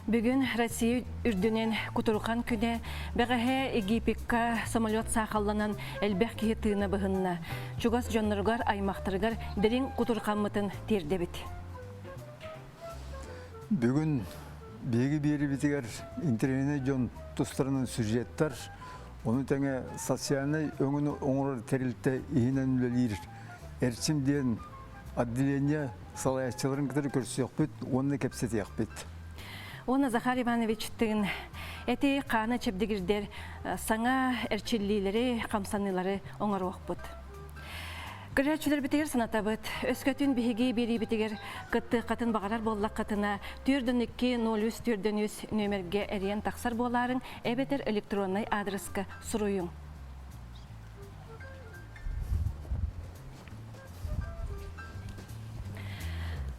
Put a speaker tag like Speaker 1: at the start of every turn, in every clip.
Speaker 1: Бүгүн Россия үрдүнэн кутурҕан күнэ бэҕэһээ Египекка самолет саахалланан элбэх киһи тыына быһынна. Чугас дьонноругар, аймахтарыгар дириҥ кутурҕаммытын тиэрдэбит.
Speaker 2: Бүгүн биһиги биэрибитигэр интэриэһинэй дьон тустарынан сюжеттар, ону тэҥэ социальнай өҥөнү оҥорор тэрилтэ иһинэн үлэлиир Эрчим диэн отделение салайааччыларын кытары көрсүөхпүт уонна кэпсэтиэхпит.
Speaker 1: Уонна Захар Ивановичтыын эти хаана чэбдигирдэр саҥа эрчиллиилэри, хамсаныылары оҥоруохпут. Көрөөччүлэрбитигэр санатабыт, өскөтүн биһиги биэриибитигэр кыттыаххытын баҕарар буоллаххытына, 402 03 403 нүөмэргэ эрийэн тахсар буолаарыҥ эбэтэр электроннай аадырыска суруйуҥ.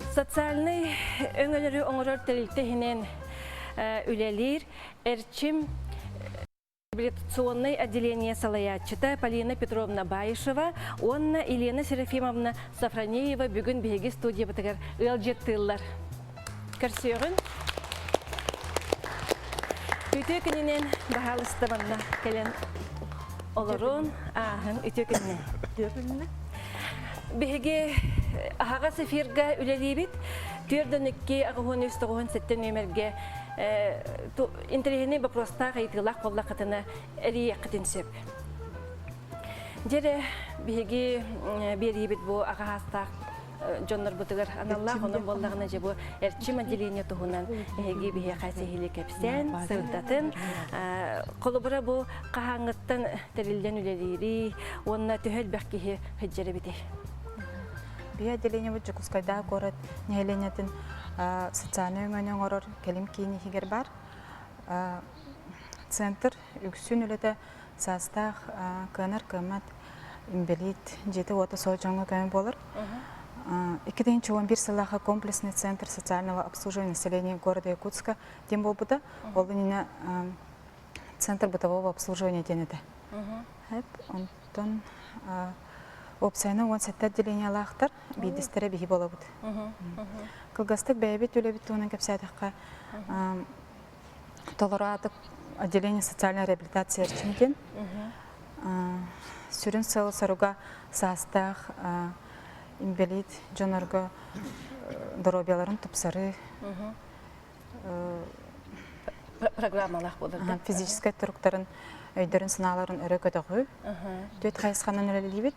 Speaker 1: Социальнай өҥөлөрү оҥорор тэрилтэ иһинэн үлэлиир Эрчим реабилитационнай отделение салайааччыта Полина Петровна Баишева уонна Елена Серафимовна Сафронеева бүгүн биһиги студиябытыгар ыалдьыттыыллар. Көрсүөҕүн. Үтүө күнүнэн баһаалыста манна кэлэн олорун, ааһын үтүө күнүнэн.
Speaker 3: Үтүө күнүнэн.
Speaker 1: Биһиги аһаҕас эфирга үлэлиибит. 4 2 83 97 нүөмэргэ интэриэһинэй боппуруостаах ыйытыылаах буоллаххытына эрийиэххитин сөп. Дьэрэ биһиги биэриибит бу аҕаһаастаах дьоннорбутугар аналлаах онон буоллаҕына дьэ бу эрчим отделение туһунан эһиги биһиэхэ сиһили кэпсээн сырдатын холобура бу хаһааҥҥыттан тэриллэн үлэлиирий уонна төһө элбэх киһи сылдьар эбитий
Speaker 3: Биһи отделениебыт Дьокуускайдааҕы куорат нэһилиэнньэтин социальнай өҥөнү оҥорор кэлим киин иһигэр баар. Центр үксүн үлэтэ саастаах кыанар кыаммат инбэлиит дьиэтэ-уота суох дьоҥҥо көмө буолар. 2011 сыллаахха комплексный центр социального обслуживания населения города Якутска диэн буолбута. Ол иннинэ центр бытового обслуживания диэн этэ. Онтон уопсайынан 17 отделениялаахтар, биирдэстэрэ биһи буолабыт. Кылгастык бэйэбит үлэбит туһунан кэпсээтэххэ, толору аатык отделение социальной реабилитации Эрчим диэн. Сүрүн сыала-соруга саастаах инбэлиит дьонорго доруобуйаларын тупсарыы,
Speaker 1: программалаах буолар да
Speaker 3: физическэй туруктарын өйдөрүн-санааларын өрө көтөҕүү. Түөрт хайысханан үлэлиибит.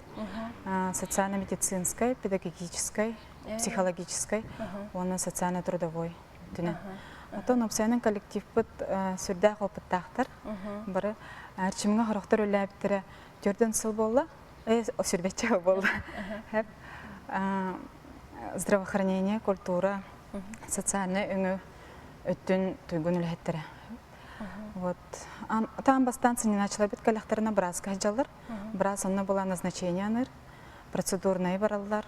Speaker 3: Социально-медицинскай, педагогическай, психологическай уонна социально-трудовой өттүнэн. Оттон уопсайынан коллективпыт сүрдээх опыттаахтар. Бары Эрчимҥэ хорохтор үлэлээбиттэрэ төрдөн сыл буолла. Сүрбэччэ буолла. Здравоохранение, культура, социальнай өҥө өттүн туйгун үлэһиттэрэ. Вот. Таан бастаан сынньанааччыларбыт кэлэхтэринэ бырааска сылдьаллар. Быраас онно была назначение аныыр, процедурнай бараллар,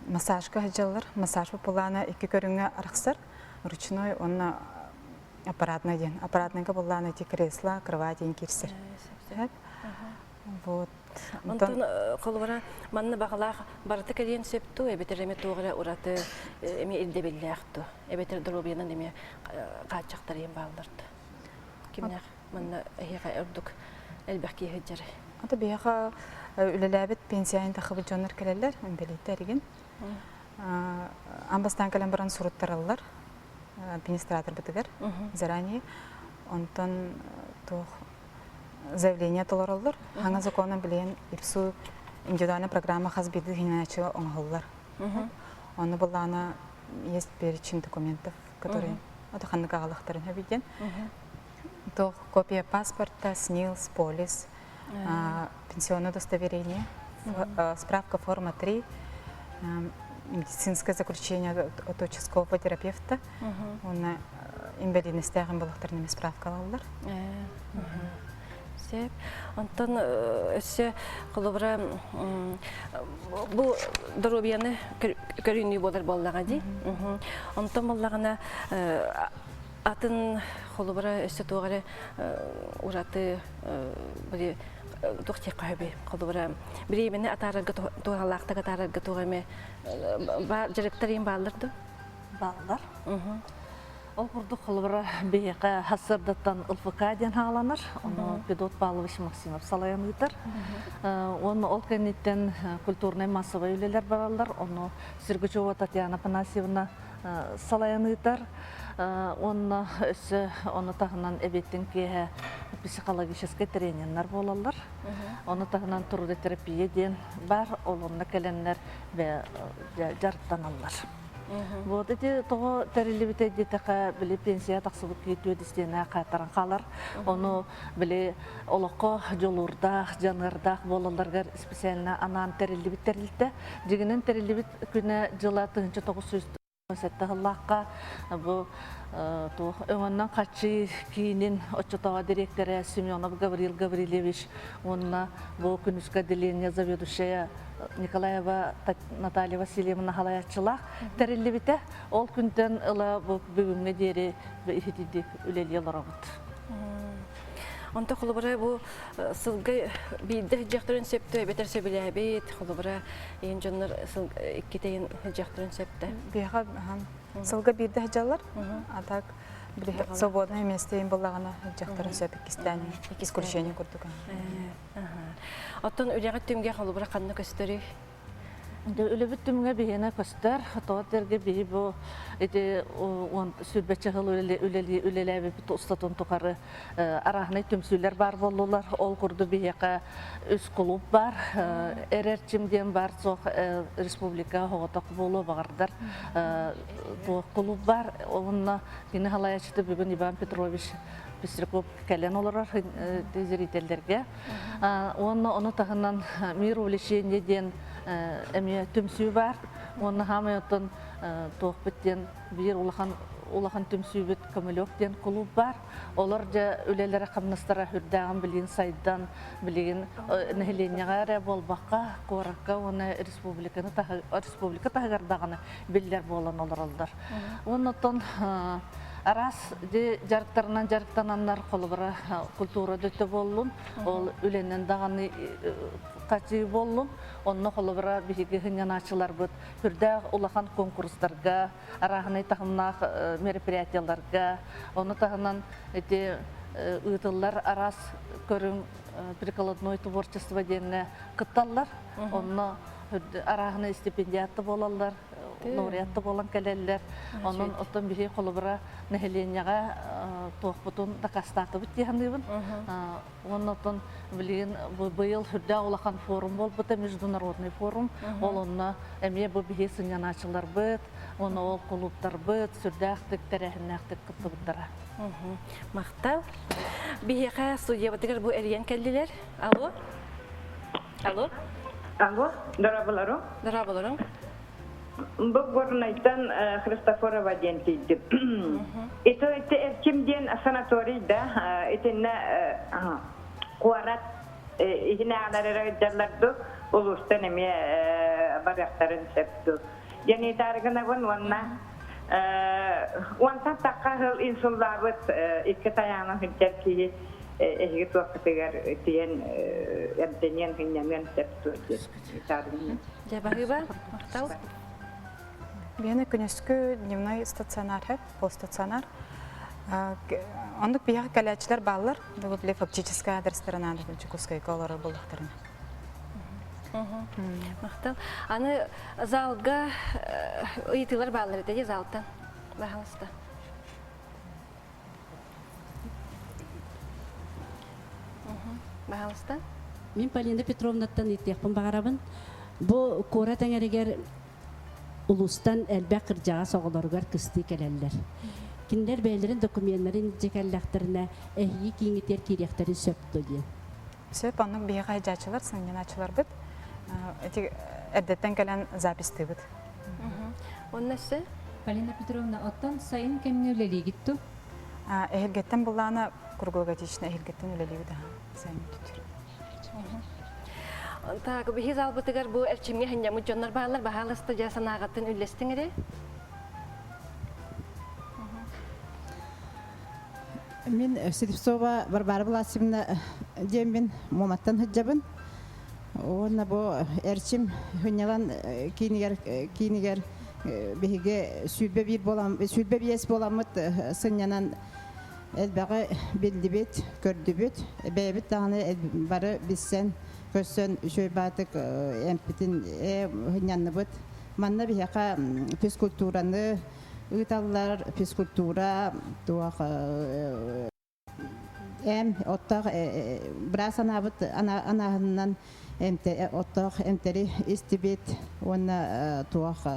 Speaker 3: массажка сылдьаллар. Массаж былаана икки көрүҥҥэ арахсар. Ручной уонна аппаратный диэн. Аппаратныйга былаана эти кресла, кровать диэн киирсэр. Вот.
Speaker 1: Онтон холобура манна баҕалаах барыта кэлиэн сөп дуу, эбэтэр эмэ туох эрэ ураты эмиэ ирдэбиллээх дуу, эбэтэр доруобуйанан эмиэ хааччахтар иһин бааллар дуу? Кимнээх манна эһиэхэ ордук элбэх киһи сылдьарый?
Speaker 3: Ата биһиэхэ үлэлээбит пенсияны тахыбыт дьоннор кэлэллэр, инбэлииттэр игин. Аан бастаан кэлэн баран суруттараллар администраторбытыгар заранее. Онтон туох заявление толороллор. Хаҥа законун билигин ИПСУ индивидуальная программа хас биирдии хинааччы оҥоһуллар. Онно былаана есть перечень документов, которые это ханнык аҕалахтарын сөбүйден. Туох копия паспорта, СНИЛС, полис, пенсионное удостоверение, справка форма 3, медицинское заключение от участкового терапевта. Уонна инбэлиинэстээҕин булахтарын эмиэ справкалаллар.
Speaker 1: Сөп. Онтон өссө холобура бу доруобуйаны көрүнүү буолар буоллаҕа дии. Онтон буоллаҕына атын холобура өссө туох эрэ ураты били туох диэххэ сөбүй холобура бириэмэни атаарарга туһалаахтык атаарарга туох эмэ дьарыктар иин бааллар дуо?
Speaker 4: Бааллар. Ол курдук холобура биһиэхэ сарсыардаттан ЛФК диэн хааланар, ону Педот Павлович Максимов салайан ыытар. Уонна ол кэнниттэн культурнай массовай үлэлэр бараллар, ону Сергучева Татьяна Афанасьевна салайан ыытар. Уонна өссө ону таһынан эбиэттэн киэһэ психологическай трениннэр буолаллар. Ону таһынан трудотерапия диэн бар, ол онно кэлэннэр дьарыктаналлар. Вот эти тоҕо тэриллибитэ диэтэхэ, били пенсия тахсыбыт киһи түөрт истиэнэ хааттаран хаалар. Ону били олоххо дьулуурдаах, дьаныардаах буолалларыгар специально анаан тэриллибит тэрилтэ. Дьиҥинэн тэриллибит күнэ дьыла 1997 сыллаахха бу туох өҥөннөн хаччы киинин оччотооҕу дириэктэрэ Семенов Гаврил Гаврильевич уонна бу күнүскэ отделение заведующая Николаева Наталья Васильевна халайааччылаах тэриллибитэ. Ол күнтэн ыла бу бүгүҥҥэ диэри иһитидик үлэлии олоробут.
Speaker 1: Онто холобура бу сылга биирдэ сылдьыахтарын сөптө эбэтэр сөбүлээбит холобура ийин дьоннор иккитейин сылдьыахтарын сөптө.
Speaker 3: Биһиэхэ сылга биирдэ сылдьаллар. А так свободное место им буллаҕына сылдьыахтарын сөп иккистээн исключение курдук.
Speaker 1: Оттон үлэҕит түмгэ холобура ханна көстөрүй?
Speaker 4: Үлэбит түмүгэ биһиэнэ көстөр. Тоҕо эргэ биһи бу ити сүүрбэччэ сыл үлэлээбиппит устатын тухары арааһынай түмсүүлэр баар буоллулар. Ол курдук биһиэхэ үс кулууп бар. Эрэрчим диэн бар суох республика оҕотох буолуо баҕардар туох кулууп бар. Онно кини халайаччыта бүгүн Иван Петрович Пестряков кэлэн олорор зрителлэргэ. Уонна ону таһынан мир увлечение диэн эмиэ түмсүү бар. Уонна хаамай оттон туохпут диэн биир улахан улахан түмсүүбүт Көмөлөк диэн кулууп бар. Олор дьэ үлэлэрэ хамнастара үрдээҕин билигин сайдан, билигин нэһилиэнньэҕэ эрэ буолбакка, куоракка уонна республиканы республика таһыгар даҕаны биллэр буолан олороллор. Уонна оттон араас дьарыктарынан дьарыктананнар холобура культура дөттө буоллун, ол үлэнэн даҕаны хачыы буоллун, онно холобура биһиги сынньанааччыларбыт үрдээх улахан конкурстарга, арааһынай таһымнаах мероприятияларга, ону таһынан ити ыытыллар араас көрүҥ прикладной творчество диэҥҥэ кытталлар. Онно арааһынай стипендиатты буолаллар, лауреатты буолан кэлэллэр. Онон оттон биһи холобура нэһилиэнньэҕэ туохпутун дакаастаатыбыт дии саныыбын. Уонна оттон билигин быйыл сүрдээх улахан форум буолбута, международный форум. Ол онно эмиэ бу биһи сынньанааччыларбыт, уонна ол кулууптарбыт сүрдээхтик тэрээһиннээхтик кыттыбыттара.
Speaker 1: Махтал. Биһиэхэ студиябытыгар бу эрийэн кэллилэр. Алло. Алло.
Speaker 5: Алло, дорооболору.
Speaker 1: Дорооболору.
Speaker 5: Бу Горнайтан Христофорова диэн тиийдим. Ито ити Эрчим диэн санаторий да, итиннэ куорат иһинээҕилэр эрэ ыддалларду, улуустан эмиэ барыахтарын сөп дуу. Диэн ыытаарыгынабын уонна уонтан тахха сыл инсуллаабыт икки тайаҕынан сылдьар киһи эһиги туоххутугар тиийэн эмтэниэн сынньаныан сөп дуо диэн ыытаарыгынабын.
Speaker 1: Дьэ, баһыыба, махтал.
Speaker 3: Биһиэнэ күнүскү дневной стационар полстационар. Оннук биһиэхэ кэлээччилэр бааллар. Били фактическай адрестара наада Дьокуускайга олорор буоллахтарына.
Speaker 1: Махтал. Аны залга ыйытыылар бааллар этэ дии залтан. Баһалыста. Баһалыста.
Speaker 6: Мин Полина Петровнаттан ыйытыахпын баҕарабын. Бу куорат эҥэригэр улуустан элбэх кырдьаҕас оҕолоругар кыстыы кэлэллэр. Кинилэр бэйэлэрин докуменнарын илдьэ кэллэхтэринэ, эһиги кииҥҥитигэр киириэхтэрин сөп дуо диэн.
Speaker 3: Сөп, оннук биһиэхэ сылдьааччылар, сынньанааччыларбыт. Ити эрдэттэн кэлэн запистыыбыт.
Speaker 1: Онно өссө?
Speaker 7: Полина Петровна, оттон сайын кэмҥэ үлэлиигит дуу?
Speaker 3: Эһилгэттэн буллаана круглогодично эһилгэттэн үлэлиибит аха сайын бүтүр.
Speaker 1: Так, биһи залбытыгар бу эрчимҥэ сынньаммыт дьоннор бааллар, баһаалыста дьэ санааҕыттан үллэстиҥ эрэ.
Speaker 8: Мин Слепцова Варвара Власьевна диэммин Муоматтан сылдьабын. Уонна бу Эрчим Хүнньалан киинигэр киинигэр Биһиги 21 буолан 25 буоламмыт сынньанан элбэҕи биллибит, көрдүбүт. Бэйэбит даҕаны бары билсэн, көрсөн үчүгэй баатык эмпитин сынньанныбыт. Манна биһиэхэ физкультураны ыыталлар, физкультура туох эм оттоох быраас анаабыт анааһынынан оттоох эмтэри истибит уонна туох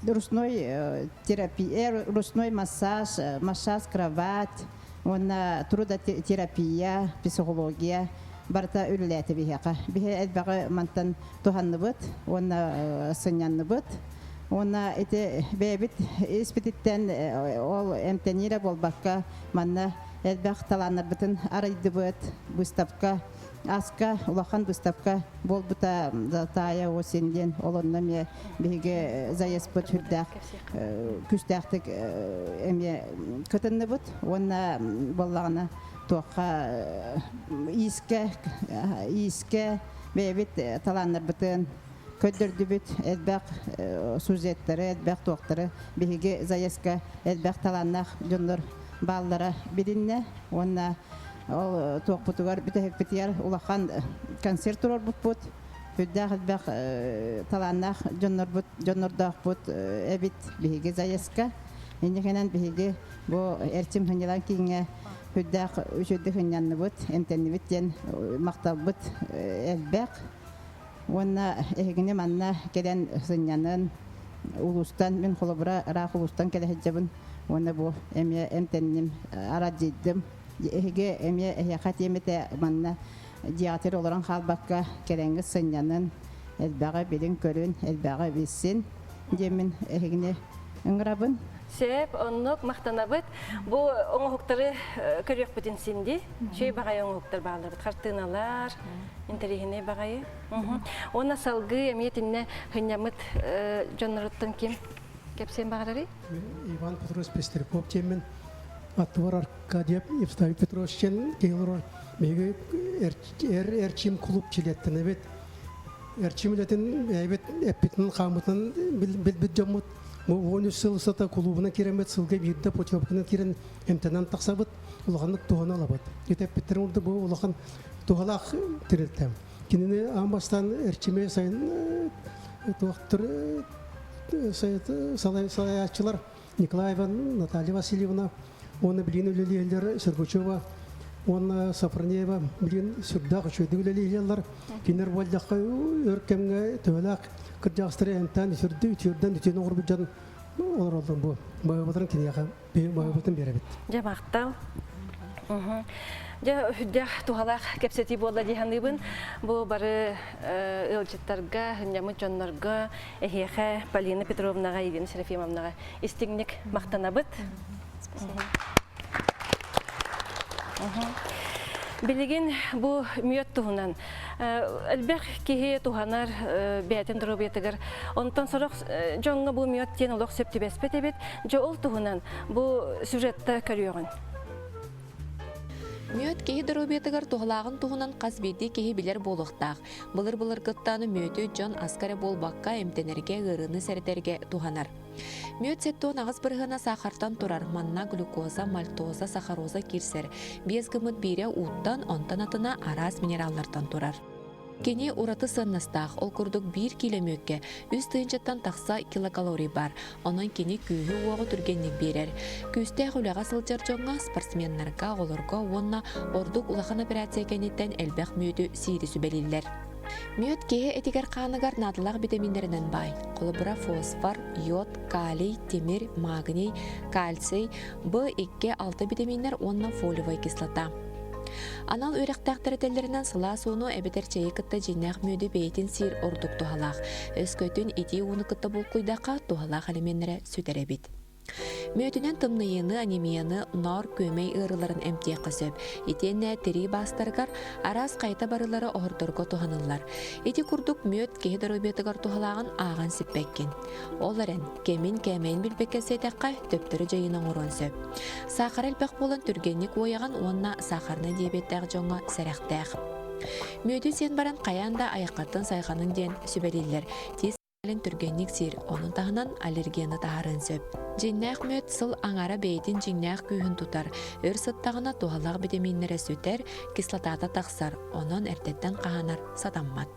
Speaker 8: ручной терапия, ручной массаж, массаж кровать уонна трудотерапия, психология барыта үлэлээтэ биһиэхэ. Биһи элбэҕи мантан туһанныбыт уонна сынньанныбыт. Уонна ити бэйэбит испититтэн ол эмтэниирэ буолбакка манна элбэх талааннарбытын арыйдыбыт. Выставка аска улахан выставка буолбута Золотая осень диэн ол онно эмиэ биһиги заездпыт сүрдээх күүстээхтик эмиэ кытынныбыт уонна буоллаҕына туохха иискэ иискэ бэйэбит талааннарбытын көрдөрдүбүт элбэх сюжеттары, элбэх туохтары биһиги заездка элбэх талааннаах дьоннор бааллара билиннэ уонна ол туохпутугар бүтэһикпитигэр улахан концерт туруорбуппут сүрдээх элбэх талааннаах дьоннорбут дьоннордоохпут эбит биһиги заездка инникинэн биһиги бу Эрчим сынньалаҥ кииҥҥэ сүрдээх үчүгэйдик сынньанныбыт эмтэннибит диэн махталбыт элбэх Уонна эһигини манна кэлэн сынньанан, улуустан, мин холобура ыраах улуустан кэлэ сылдьабын уонна бу эмиэ эмтэнним, арадьыйдым. Эһиги эмиэ эһиэхэ этиэм этэ манна дьиэҕитигэр олорон хаалбакка кэлэҥҥит сынньанын, элбэҕи билин-көрүн, элбэҕи билсин диэммин эһигини ыҥырабын.
Speaker 1: Сөп, оннук махтанабыт. Бу оҥоһуктары көрүөхпүтүн син дии. Үчүгэй баҕайы оҥоһуктар бааллар. Хартыыналар, интэриэһинэй баҕайы. Уонна салгыы эмиэ итиннэ хынньаммыт дьонноруттан ким кэпсиэн баҕарарый?
Speaker 9: Иван Петрович Пестряков диэммин аттыбар Аркадий Евставий Петрович диэн киһи олорор. Биһиги Эрчим клуб чилиэттэнэбит. Эрчим үлэтин бэйэбит эппитин хааммытын билбит дьоммут. Бу 13 сыл устата кулуубунан киирэммит сылга биирдэ путевканан киирэн эмтэнэн тахсабыт. Улаханнык туһана ылабыт. Ити эппиттэрин курдук бу улахан туһалаах тэрилтэ. Кинини аан бастаан Эрчими сайын туохтур салайааччылар Николаева Наталья Васильевна уонна билигин үлэлииллэр Сергучева уонна Сафронеева билигин сүрдээх үчүгэйдик үлэлииллэр. Кинилэр буоллахха өр кэмҥэ төһөлөөх кырдьаҕастары эмтээн үтүрдү үтүөрдэн үтүөнү оҥорбут дьон олороллор бу. Баҕабытын киниэхэ баҕабытын биэрэбит.
Speaker 1: Дьэ махтал. Дьэ үрдээх туһалаах кэпсэтии буолла дии саныыбын. Бу бары ыалдьыттарга, сынньаммыт дьоннорго, эһиэхэ Полина Петровнаҕа, Елена Серафимовнаҕа истиҥник махтанабыт. Билигин бу мүөт туһунан элбэх киһи туһанар бэйэтин доруобуйатыгар. Онтон сорох дьоҥҥо бу мүөт диэн олох сөп түбэспэт эбит. Дьэ ол туһунан бу сюжетта көрүөҕүн.
Speaker 10: Мүөт киһи доруобуйатыгар туһалааҕын туһунан хас биирдии киһи билэр буолуохтаах. Былыр-былыргыттан мүөтү дьон аска эрэ буолбакка эмтэнэргэ, ыарыыны сэрэтэргэ туһанар. Мүөт 78 бырыһыана саахартан турар, манна глюкоза, мальтоза, сахароза киирсэр. Биэс гыммыт биирэ ууттан, онтон атына араас минераллартан турар. Кини ураты сыаннастаах, ол курдук биир киилэ мүөккэ үс тыһыынчаттан тахса килокалорий баар, онон кини күүһү-уоҕу түргэнник биэрэр. Күүстээх үлэҕэ сылдьар дьоҥҥо, спортсменнарга, оҕолорго уонна ордук улахан операция кэнниттэн элбэх мүөтү сиири сүбэлииллэр. Мүөт киһи этигэр-хааныгар наадалаах битэмииннэринэн баай. Холобура, фосфор, йод, калий, тимир, магний, кальций, B2-6 битэмииннэр уонна фолиевая кислота. Анал үөрэхтээхтэр этэллэринэн сылаас ууну эбэтэр чэйи кытта дьиҥнээх мүөдү бэйэтин сиир ордук туһалаах. Өскөтүн итии ууну кытта булкуйдахха туһалаах элеменнэрэ сүтэр эбит. Мүөтүнэн тымныйыыны, анемияны, ноор күөмэй ыарыыларын эмтиэххэ сөп. Итиэннэ тирии баастарыгар араас хайта барыылары оһордорго туһаныллар. Ити курдук мүөт киһи доруобуйатыгар туһалааҕын ааҕан сиппэккин. Ол эрэн, кэмин кээмэйин билбэккэ сиэтэххэ, төптөрү дьайыыны оҥоруон сөп. Саахара элбэх буолан түргэнник уойаҕын уонна сахарнай диабеттаах дьоҥҥо сэрэхтээх. Мүөтү сиэн баран хайаан да айаххаттан сайҕаныҥ диэн сүбэлииллэр. Тиис Түргэнник сиир, ону таһынан аллергияны таһаарыан сөп. Дьиҥнээх мүөт сыл аҥара бэйэтин дьиҥнээх күүһүн тутар, өр сыттаҕына туһалаах битэмииннэрэ сүтэр, кислотата тахсар, онон эрдэттэн хаһаанар сатаммат.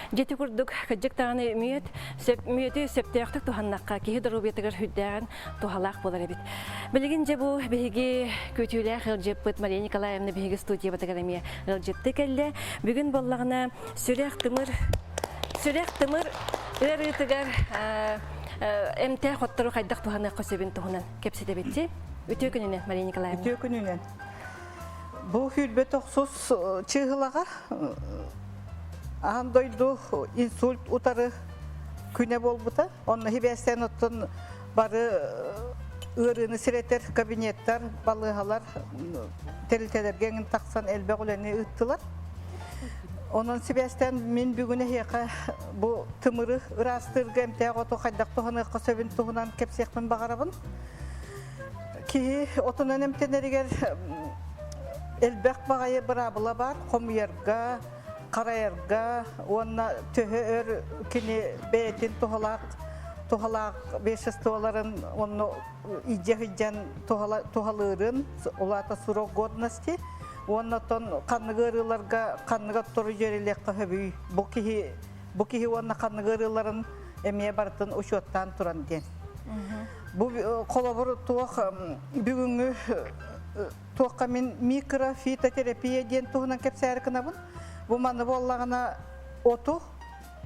Speaker 1: Дьити курдук кырдьык даҕаны мүөт сөп мүөтү сөптөөхтүк туһаннахха киһи доруобуйатыгар сүрдээҕин туһалаах буолар эбит. Билигин дьэ бу биһиги күүтүүлээх ыалдьыппыт Мария Николаевна биһиги студиябытыгар эмиэ ыалдьытты кэллэ. Бүгүн буоллаҕына сүрэх тымыр сүрэх тымыр ыарыытыгар эмтээх оттору хайдах туһаныахха сөбүн туһунан кэпсэтэбитти. Үтүө күнүнэн, Мария Николаевна.
Speaker 11: Үтүө күнүнэн. Бу хүрбэ тохсус чыыһылаҕа аан дойду инсульт утары күнэ буолбута. Онно хибээстээн оттон бары ыарыыны сирэтэр кабинеттар, балыыһалар тэрилтэлэргэ эҥин тахсан элбэх үлэни ыыттылар. Онон сибээстээн мин бүгүн эһиэхэ бу тымыры ыраастыырга эмтээх оту хайдах туһаныахха сөбүн туһунан кэпсиэхпин баҕарабын. Киһи отунан эмтэнэригэр элбэх баҕайы быраабыла баар хомуйарга, харайарга уонна төһө өр кини бэйэтин туһалаах туһалаах веществоларын онно илдьэ сылдьан туһалыырын улаата срок годности уонна оттон ханнык ыарыыларга ханнык оттору дьүөрэлиэххэ сөбүй бу киһи бу киһи уонна ханнык ыарыыларын эмиэ барытын учуоттаан туран диэн Бу холобур туох бүгүҥҥү туохха мин микрофитотерапия диэн туһунан кэпсээри гынабын. Бу маны буоллаҕына оту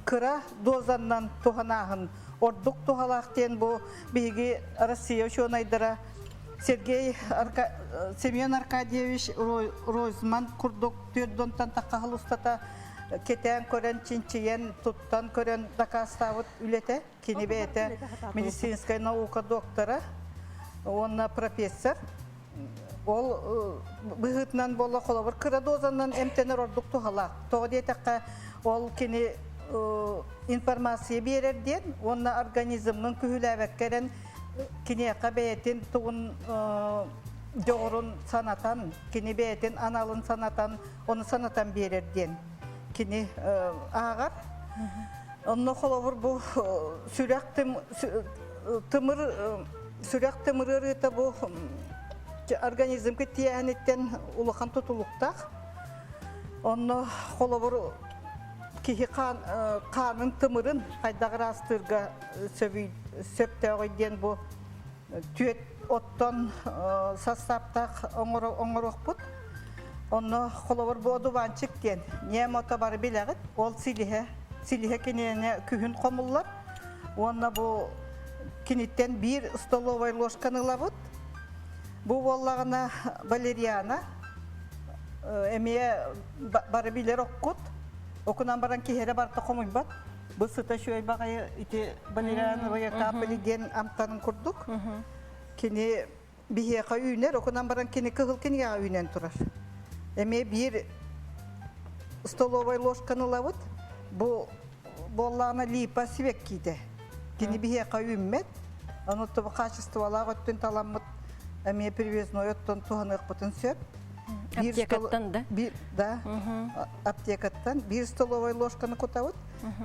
Speaker 11: кыра дозаннан туһанааһын ордук туһалаах диэн бу биһиги Россия учуонайдара Сергей Арка... Семен Аркадьевич Ройзман курдук түөрт донтан таххаһыл устата кэтээн көрөн, чинчийэн, туттан көрөн дакаастаабыт үлэтэ. Кини бэйэтэ медицинскай наука доктора уонна профессор. Ол быһыытынан буолла холобур кыра дозанан эмтэнэр ордук туһалаах. Тоҕо диэтэххэ, ол кини информация биэрэр диэн уонна организмҥын күһүлээбэккэ эрэн киниэхэ бэйэтин тугун дьоҕурун санатан, кини бэйэтин аналын санатан, ону санатан биэрэр диэн кини ааҕар. Онно холобур бу сүрэх тымыр сүрэх тымыр ыарыыта бу организмка тиэһэниттэн улахан тутулуктаах. Онно холобур киһи хаанын тымырын хайдах ыраастыырга сөптөөҕүй диэн бу түөт оттон састааптаах оҥоруохпут. Онно холобур бу одуванчик диэн ньээм ото бары билэҕит. Ол силиһэ, силиһэ киниэнэ күһүн хомуллар. Уонна бу киниттэн биир столовай ложканы ылабыт. Бу буоллаҕына валериана эмиэ бары билэр оккут. Окунан баран киһи эрэ барыта хомуйбат. Бу сыта үчүгэй баҕайы ити валериановая капли диэн амтанын курдук. Кини биһиэхэ үүнэр, окунан баран кини кыһыл кинигэҕэ үүнэн турар. Эмиэ биир столовай ложканы ылабыт. Бу буоллаҕына липа сибэккиитэ. Кини биһиэхэ үүммэт. Ону тобу качестволаах өттүн таламмыт эмиэ привезной оттон туһаныахпытын сөп.
Speaker 1: Аптекаттан да?
Speaker 11: Биир, да, аптекаттан биир столовай ложканы кутабыт.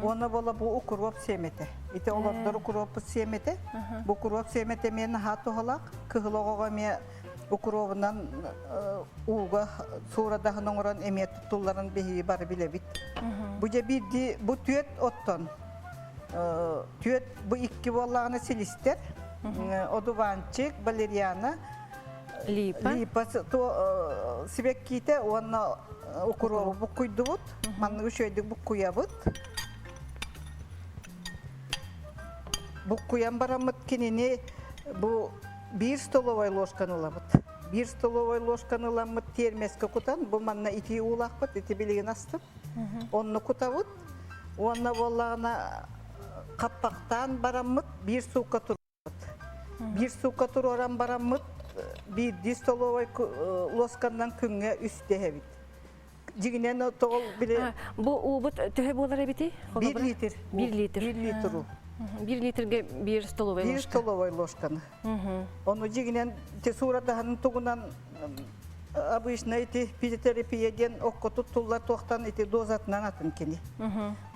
Speaker 11: Уонна буола бу укроп сиэмэтэ. Ити олордор укроппут сиэмэтэ. Бу укроп сиэмэтэ эмиэ наһаа туһалаах. Кыһыл оҕоҕо эмиэ укробунан ууга суурадаһын оҥорон эмиэ туттулларын биһиги бары билэбит. Бу дьэ биирдии бу түөрт оттон түөрт бу икки буоллаҕына силистэр одуванчик, валериана,
Speaker 1: Липа.
Speaker 11: Липа сибэккиитэ уонна укуруобу буккуйдубут. Маннык үчүгэйдик буккуйабыт. Буккуйан бараммыт кинини бу биир столовай ложканы ылабыт. Биир столовай ложканы ыламмыт тиэрмэскэ кутан, бу манна итии уулаахпыт, ити билигин астым. Онно кутабыт. Уонна буоллаҕына хаппахтаан бараммыт биир суукка Биир суукка туруоран бараммыт, биирдии столовай луосканнан күҥҥэ үстэ иһэбит. Дьиҥинэн тоҕол били...
Speaker 1: Бу уубут төһө буолар эбитий?
Speaker 11: Биир литр.
Speaker 1: Биир литр.
Speaker 11: Биир литр уу.
Speaker 1: Биир литргэ биир столовай ложка.
Speaker 11: Биир столовай ложканы. Ону дьиҥинэн те суурадаһын тугунан обычно ити физиотерапия диэн окко туттуллар туохтан ити дозатынан атын кини.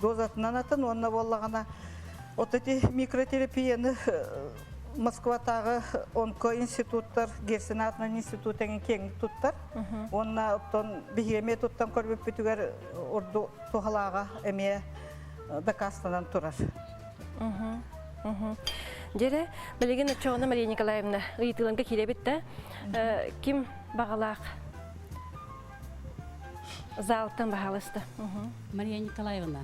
Speaker 11: Дозатынан атын уонна буоллаҕына от ити микротерапияны Москватааҕы онкоинституттар, Герцен аатынан институт эҥин киэҥник туттар. Уонна оттон биһиги эмиэ туттан көрбүппүтүгэр ордук туһалааҕа эмиэ дакаастанан турар.
Speaker 1: Дьэрэ, билигин оччоҕуна Мария Николаевна ыйытыыларга киирэбит да, ким баҕалаах залтан баһаалыста.
Speaker 6: Мария Николаевна,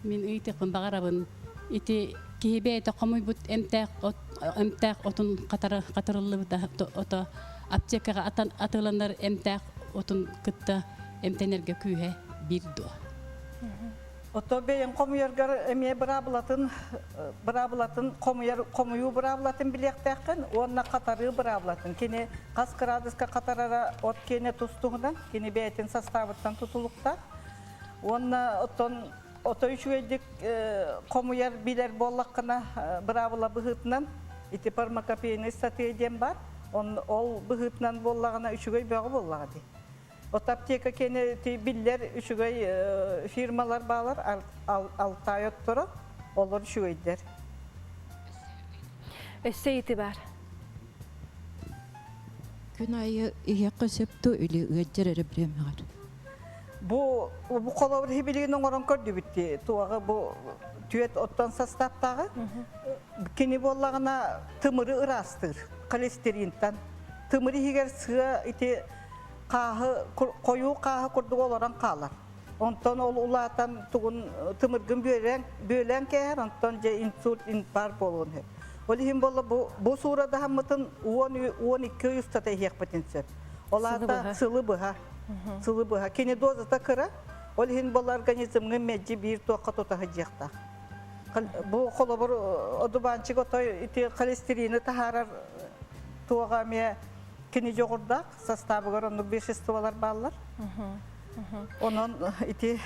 Speaker 6: мин ыйытыахпын баҕарабын. Ити киһи бэйэтэ хомуйбут эмтээх от эмтээх отун хатарыллыбыта ото аптекаҕа атыыланар эмтээх отун кытта эмтэнэргэ күүһэ биир дуо?
Speaker 11: Ото бэйэҥ хомуйаргар эмиэ быраабылатын быраабылатын хомуйар хомуйуу быраабылатын билиэхтээххин уонна хатарыы быраабылатын. Кини хас кыраадыска хатарара от киэнэ тус-туһунан, кини бэйэтин састаабыттан тутулуктаах. Уонна оттон ото үчүгэйдик хомуйар билэр буоллаххына быраабыла быһыытынан ити фармакопейный статья диэн бар. Ол быһыытынан буоллаҕына үчүгэй бөҕө буоллаҕа дии. От аптека киэнэ биллэр үчүгэй фирмалар баалар, Алтай отторо, олор үчүгэйдэр.
Speaker 1: Өссө ыйытыы баар.
Speaker 12: Күн айы иһиэххэ сөп дуо или ыалдьар эрэ бириэмэҕэр?
Speaker 11: Бу бу холобур билигин оҥорон көрдүбүт туоҕа бу түөт оттон састааптааҕы. Кини буоллаҕына тымыры ыраастыыр холестеринтан. Тымыр иһигэр сыа ити хааһы хойуу хааһы курдук олорон хаалар. Онтон ол улаатан тугун тымыргын бүөлээн бүөлээн кээһэр, онтон дьэ инсульт, инфаркт буолуон сөп. Ол иһин буолла бу бу суурадаһаммытын 10-12 ый устата иһиэхпитин сөп. Ол аата сылы быһа. Сылы быһа. Кини дозата кыра, ол иһин буолла организмҥын мэлдьи биир туохха тута сылдьыахтаах. Бу холобур одуванчик отой ити холестерины таһаарар туоҕа эмиэ кини дьоҕурдаах састаабыгар оннук веществолар бааллар. Онон ити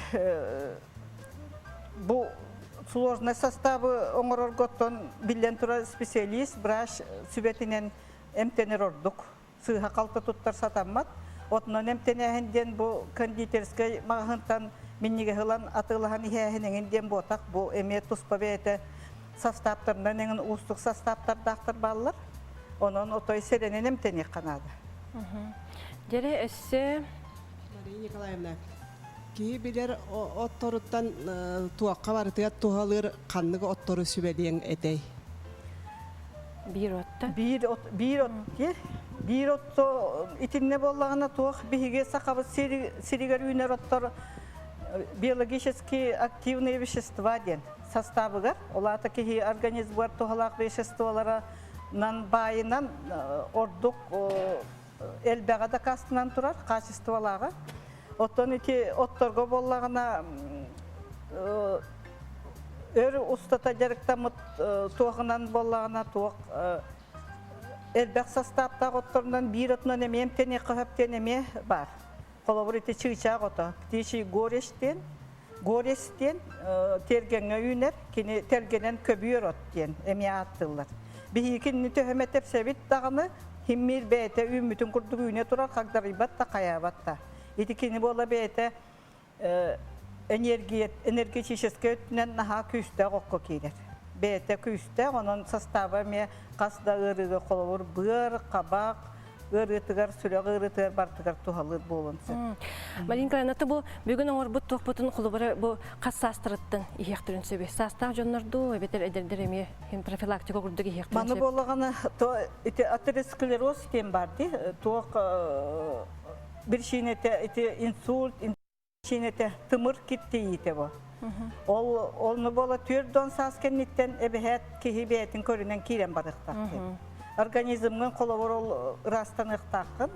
Speaker 11: бу сложный составы оҥорорго оттон биллэн турар специалист, врач сүбэтинэн эмтэнэр ордук. Сыыһа-халты туттар сатаммат. Отунан эмтэнээһин диэн бу кондитерскай маҕаһыынтан минньигэһи ылан атыылаһан иһээһин эҥин диэн буотах. Бу эмиэ туспа бэйэтэ састааптарынан эҥин уустук састааптардаахтар бааллар. Онон отой сэрэнэн эмтэниэххэ наада.
Speaker 1: Дьэрэ өссө
Speaker 13: Мария Николаевна, киһи билэр отторуттан туохха барытыгар туһалыыр ханнык оттору сүбэлиэҥ этэй?
Speaker 1: Биир отто.
Speaker 11: Биир от, биир от биир отто итиннэ буоллаҕына туох биһиги сахабыт сиригэр үүнэр оттор биологически активные вещества диэн састаабыгар, ол аата киһи организмыгар туһалаах веществолара нан баайынан ордук элбэҕэ дакаастанан турар хаачыстыбалааҕа. Оттон ити отторго буоллаҕына өр устата дьарыктаммыт туоҕунан буоллаҕына туох элбэх састааптаах отторунан биир отунан эмиэ эмтэниэххэ сөп диэн эмиэ баар. Холобур ити чыычаах ото, птичий гореш диэн, гореш диэн тиэргэҥҥэ үүнэр, кини тэлгэнэн көбүөр от диэн эмиэ ааттыыллар. Биһиги кинини төһөмө тэпсэбит даҕаны, химмиир бэйэтэ үүммүтүн курдук үүнэ турар, хагдарыйбат да, хайаабат да. Ити кини буола бэйэтэ энергия, энергетическэй өттүнэн наһаа күүстээх окко киирэр. Бэйэтэ күүстээх, онон састааба эмиэ хас да ыарыыга холобур быар, хабах, ыарыытыгар, сүрэх ыарыытыгар барытыгар туһалыыр буолуон сөп.
Speaker 1: Маринка, аны бу бүгүн оҥорбут туохпутун холобура бу хас саастарыттан иһиэхтэрин сөбүй? Саастаах дьоннор дуу, эбэтэр эдэрдэр эмиэ профилактика курдук иһиэхтэрин
Speaker 11: Маны
Speaker 1: сөп?
Speaker 11: буоллаҕына, то ити атеросклероз диэн бар дии, туох биричиинэтэ ити инсульт, Чинэтэ тымыр киттийиитэ бу. Ол онну буола 40 саас кэнниттэн эбэһээт киһи бэйэтин көрүнэн киирэн барыахтаах. Организмҥын холобур ол ыраастаныахтааххын.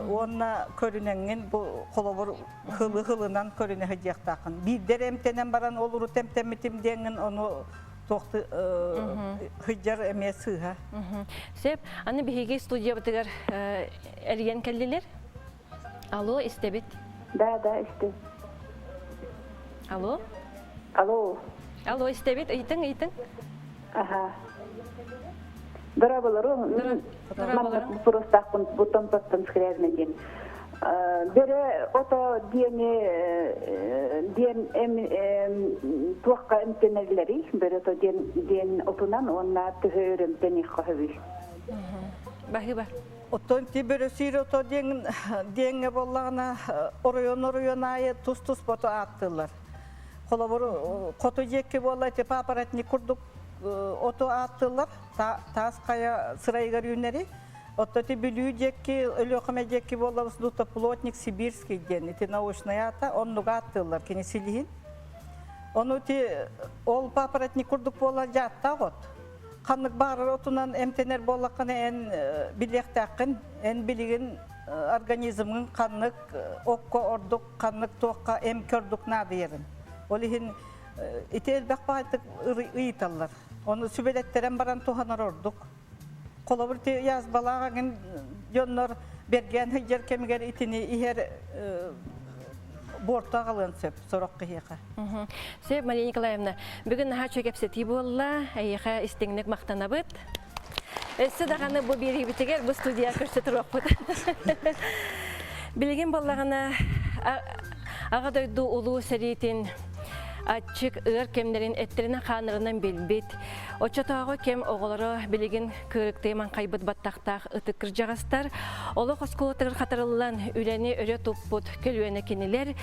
Speaker 11: Уонна көрүнэҥҥин бу холобур хылы хылынан көрүнэ сылдьыахтааххын. Биирдэр эмтэнэн баран ол урут эмтэммитим диэҥҥин ону туохты сылдьар эмиэ сыыһа.
Speaker 1: Сөп. Аны биһиги студиябытыгар эрийэн кэллилэр. Алло, истэбит.
Speaker 14: Да, да, истим.
Speaker 1: Алло.
Speaker 14: Алло.
Speaker 1: Алло, истэбит. Ыйтың, ыйтың.
Speaker 14: Аха. Дорооболору. Маннык боппуруостаахпын бу Томпоттон Скрябина диэн. Бөрө ото диэни диэн туохха эмтэнэллэрий? Бөрө ото диэн диэн отунан уонна төһө өр эмтэниэххэ сөбүй?
Speaker 1: Баһыыба.
Speaker 11: Оттон ти бөрөсүүр ото диэн диэҥҥэ буоллаҕына оройуон оройуон аайы тус-тус боту ааттыыллар. Холобур, хоту диэки буолла ити папоротник курдук оту ааттыыллар, таас хайа сырайыгар үүнэри. Отто ити Бүлүү диэки, Өлүөхүмэ диэки буолла плотник сибирский диэн ити научный аата, оннук ааттыыллар кини силиһин. Ону ити ол папоротник курдук буолар дьааттаах от. Ханнык баарар отунан эмтэнэр буоллаххына эн билиэхтээххин, эн билигин организмҥын ханнык окко ордук, ханнык туохха эмкэ ордук наадыйарын. Ол иһин ити элбэх баайтык ыйыталлар. Ону сүбэлэттэрэн баран туһанар ордук. Холобур, ти язбалаах эгин дьоннор бэргээн сылдьар кэмигэр итини иһэр буорту аҕалыан сөп сорох киһиэхэ.
Speaker 1: Сөп, Мария Николаевна, бүгүн наһаа үчүгэй кэпсэтии буолла. Эйиэхэ истиҥник махтанабыт. Өссө даҕаны бу биэриибитигэр бу студия көрсө туруохпут. Билигин буоллаҕына Аҕа дойду улуу сэриитин аччык ыар кэмнэрин эттэринэн-хааннарынан билбит, оччотооҕу кэм оҕолоро билигин кыырыктыы маҥхайбыт баттахтаах ытык кырдьаҕастар, олох оскуолатыгар хатарыллан үлэни өрө туппут көлүөнэ кинилэр,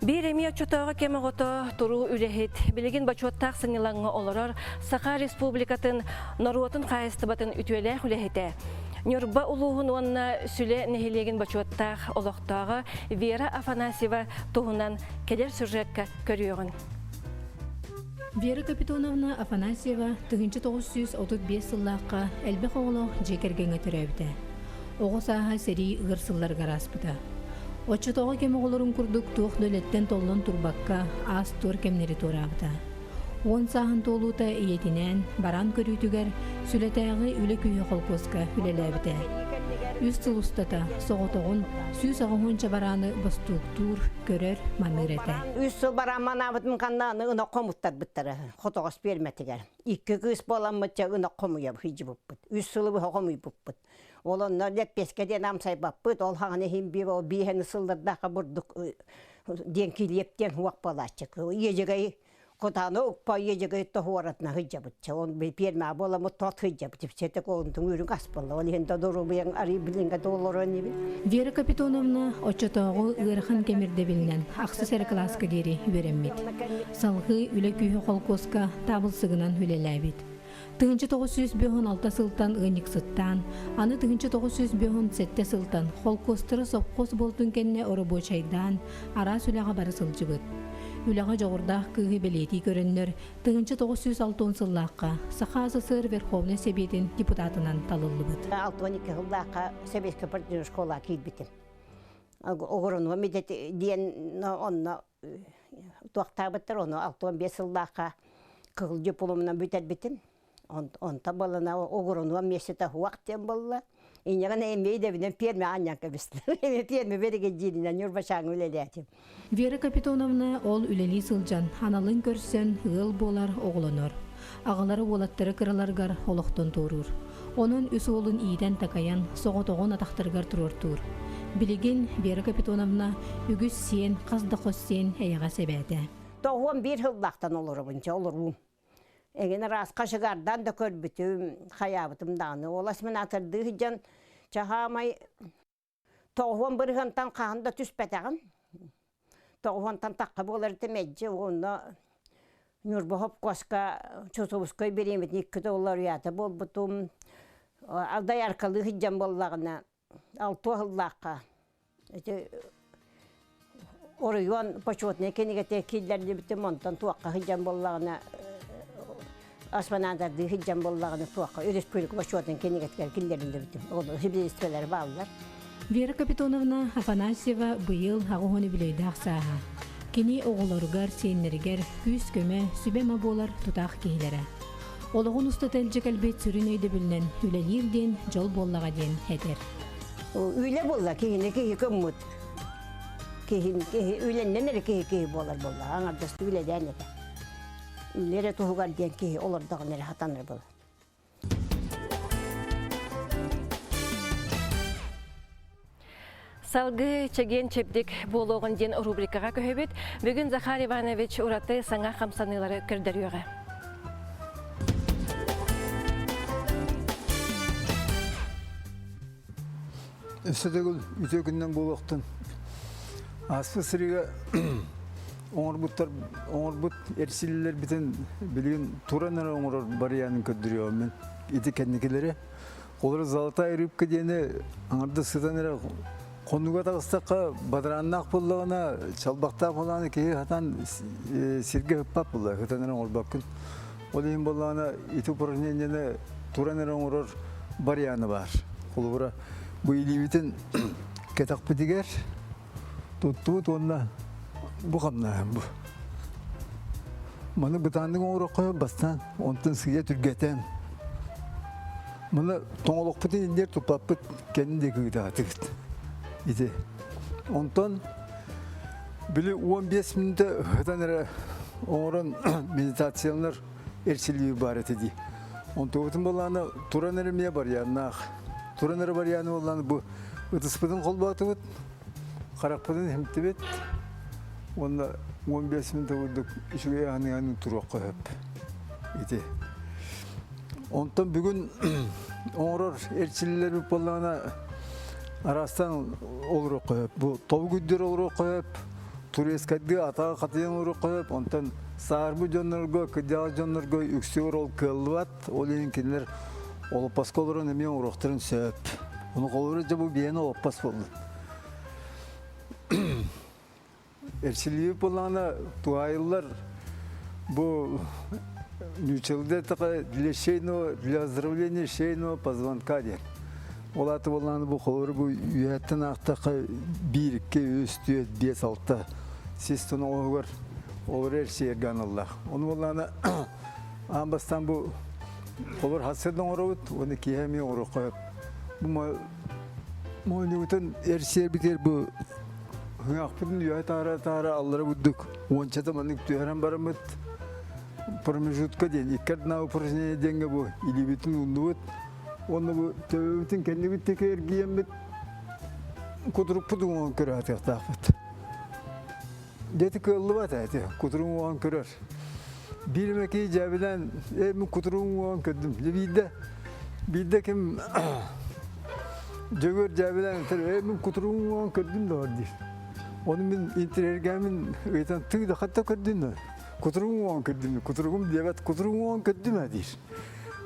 Speaker 1: Биир эмиэ оччотооҕу кэм оҕото туруу үлэһит, билигин бочуоттаах сынньалаҥҥа олорор Саха Республикатын норуотун хаһаайыстыбатын үтүөлээх үлэһитэ, Ньурба улууһун уонна Сүлэ нэһилиэгин бочуоттаах олохтооҕо Вера Афанасьева туһунан кэлэр сюжекка көрүөҕүн.
Speaker 7: Вера Капитоновна Афанасьева 1935 сыллаахха элбэх оҕолоох дьиэ кэргэҥҥэ төрөөбүтэ. Оҕо сааһа сэрии ыар сылларыгар ааспыта. Оччотооҕу кэм оҕолорун курдук туох да үлэттэн толлон турбакка аас-туор кэмнэри туораабыта. Уон сааһын туолуута ийэтинээн бараан көрүүтүгэр Сүлэтээҕи үлэ күүһэ холкуоска үлэлээбитэ. Үс сыл устата соҕотоҕун 180 барааны бостууктуур, көрөр, маныыр этэ.
Speaker 15: Үс сыл бараан манаабытым ханна аны ынах хомуттарбыттара хотоҕос пиэрмэтигэр. Икки кыыс буоламмыт дьэ ынах хомуйа сылдьыбыппыт. Үс сылы быһа хомуйбуппут. Ол онно лэппиэскэ диэн амсайбаппыт, ол хаҕаны иһин биир ол бииһэни сыллардаахха бурдук диэн килиэп диэн уох буолааччы. Иэдьэгэй кутааны укпа иэдьэгэй тоһуоратына сылдьабыт. Ол пиэрмэ буоламмыт тот сылдьабыт. Сэтэ колунтун үрүҥ ас буолла. Ол иһин доруобуйаҥ арый билиҥҥэ да олорон ибин.
Speaker 7: Вера Капитоновна оччотооҕу ыарахан кэм ирдэбилинэн ахсыс эрэ кылааска диэри үөрэммит. Салгыы үлэ күүһэ холкуоска таабылсыгынан үлэлээбит. 1956 сылтан ыанньыксыттаан, аны 1957 сылтан холкуостара сопхуос буолтун кэннэ оробуочайдаан, араас үлэҕэ бара сылдьыбыт. Үлэҕэ дьоҕурдаах кыыһы бэлиэтии көрөннөр, 1960 сыллаахха Саха СССР Верховнай Сэбиэтин депутатынан талыллыбыт.
Speaker 15: 62 сыллаахха Сэбиэскэй партийнай школа киирбитим. Огоронуом диэн онно туохтаабыттар, ону 65 сыллаахха кыһыл дипломунан бүтэрбитим. Онто буолана огоронуом миэстэтэ хуах диэн буолла. Инньэҕин эмиэ идэбинэн пиэрмэ аанньан кэбистим. Эмиэ пиэрмэ биригэдьииринэн Ньурбачааҥҥа үлэлээтим.
Speaker 7: Вера Капитоновна ол үлэлии сылдьан, аналын көрсөн, ыал буолар, оҕолонор. Аҕалара уолаттары кыраларыгар олохтон туоруур. Онон үс уолун иитэн-такайан, соҕотоҕун атахтарыгар туруортуур. Билигин Вера Капитоновна үгүс сиэн, хас да хос сиэн эйэҕэс эбээтэ.
Speaker 15: Тоҕуон биир сыллаахтан олоробун, чэ олоруум. Эҥин араас хашыгардан да көрбүтүм, хайаабытым даҕаны. Олас мин атырдыы сылдьан чаһаамай тоҕуон бырыһыантан хаһан да түспэтэҕим. Тоҕуонтан тахха буолар этэ мэлдьи уонна Ньурба хопкуоска Чусовской бириэмэтин икки доллар уйаата буолбутум. Алдай аркалыы сылдьан буоллаҕына алтуо сыллаахха ити оройуон почетнай кинигэтэ киллэриллибитим онтон туохха сылдьан буоллаҕына асманаадардыы сылдьан буоллаҕына туохха республика почетнай кинигэтигэр киллэриллибитим. Ол свидетельстволар бааллар.
Speaker 7: Вера Капитоновна Афанасьева быйыл аҕыс үбүлүөйдээх сааһа. Кини оҕолоругар, сиэннэригэр күүс-көмө, сүбэ-ма буолар тутаах киһилэрэ. Олоҕун устата илдьэ кэлбит сүрүн өйдөбүлүнэн үлэлиир диэн дьол буоллаҕа диэн этэр.
Speaker 15: Үлэ буолла киһини киһи көммүт. Киһи киһи үлэннэн эрэ киһи киһи буолар буолла. Аҥардастыы үлэлээн этэ. Үлэ эрэ туһугар диэн киһи олордоҕуна эрэ хатанар буолар.
Speaker 1: Салгыы чэгиэн чэбдик буолуоҕун диэн рубрикаҕа көһөбүт. Бүгүн Захар Иванович ураты саҥа хамсаныылары көрдөрүөҕэ.
Speaker 2: Өссө төгүл үтүө күннэн буолуохтун. Ааспыт сырыыга оҥорбуттар оҥорбут эрсиллэрбитин билигин туран эрэ оҥорор барыйаанын көрдөрүөҕүм мин. Ити кэнникилэри. Олор золотая рыбка диэни аҥардас сытан эрэ хонууга таҕыстахха бадарааннаах буоллаҕына, чалбахтаах буоллаҕына киһи хатан сиргэ ыппат буолла, ытан эрэ оҥорбоккун. Ол иһин буоллаҕына ити упражнениены туран эрэ оҥорор вариана баар. Холобура, бу илиибитин кэтэхпитигэр туттубут уонна бу хамнааһын бу. Маны бытааннык оҥороххо бастаан, онтон сыыйа түргэтэн. Маны тоҥолохпутун иннигэр туппаппыт кэннин диэки ыытаатыгыт. Ити. Онтон били 15 мүнүүтэ ытан эрэ оҥорон медитациялар эрчиллии баар этэ дии. Онтубутун буоллаҕына туран эрэ эмиэ барыйааннаах. Туран эрэ барыйааны буоллаҕына бу ытыспытын холбоотубут, харахпытын иһимтибит уонна 15 мүнүүтэ курдук үчүгэй аһыныганын туруохха сөп. Ити. Онтон бүгүн оҥорор эрчиллэрбит буоллаҕына араастаан олоруохха сөп. Бу тобук үрдүгэр олоруохха сөп, турецкайдыы атаҕа хатыйан олоруохха сөп. Онтон саарбы дьоннорго, кырдьаҕас дьоннорго үксүгэр ол кыаллыбат. Ол иһин кинилэр олоппоско олорон эмиэ оҥоруохтарын сөп. Ону холобура дьэ бу биэни олоппос буоллун. Эрчиллибит буоллаҕына туһаайыллар бу нууччалыы эттэххэ для шейного для оздоровления шейного позвонка диэн. Ол аата буоллаҕына бу холобура бу үөһэттэн аахтахха биир, икки, үс, түөрт, биэс, алта сис тоноҕоһугар олору эрчийэргэ аналлаах. Ону буоллаҕына аан бастаан бу холобур хасыан оҥоробут уонна киэһэ эмиэ оҥоруохха сөп. Бу моонньубутун эрчийэрбитигэр бу Ыһыахпытын үөһэ таара-таара аллара бурдук уончата маннык түһэрэн бараммыт промежутка диэн икки ардынааҕы упражнение диэҥҥэ бу илиибитин ууннубут уонна бу төбөбүтүн кэннибит диэки эргийэммит кутурукпут уҥуоҕун көрө сатыахтаахпыт. Дьэ кыаллыбат ээ кутурук уҥуоҕун көрөр. Биир эмэ киһи дьээбилээн ээ мин кутуругум уҥуоҕун көрдүм. Дьэ биирдэ биирдэ ким Дьөгүөр дьээбилээн этэр ээ мин кутуругум уҥуоҕун көрдүм да диир. Ону мин интириэргээмин ыйытан тыы да хатта көрдүн да кутуругум уҥуоҕун көрдүм кутуругум диэбэт кутуругум уҥуоҕун көрдүм ээ диир.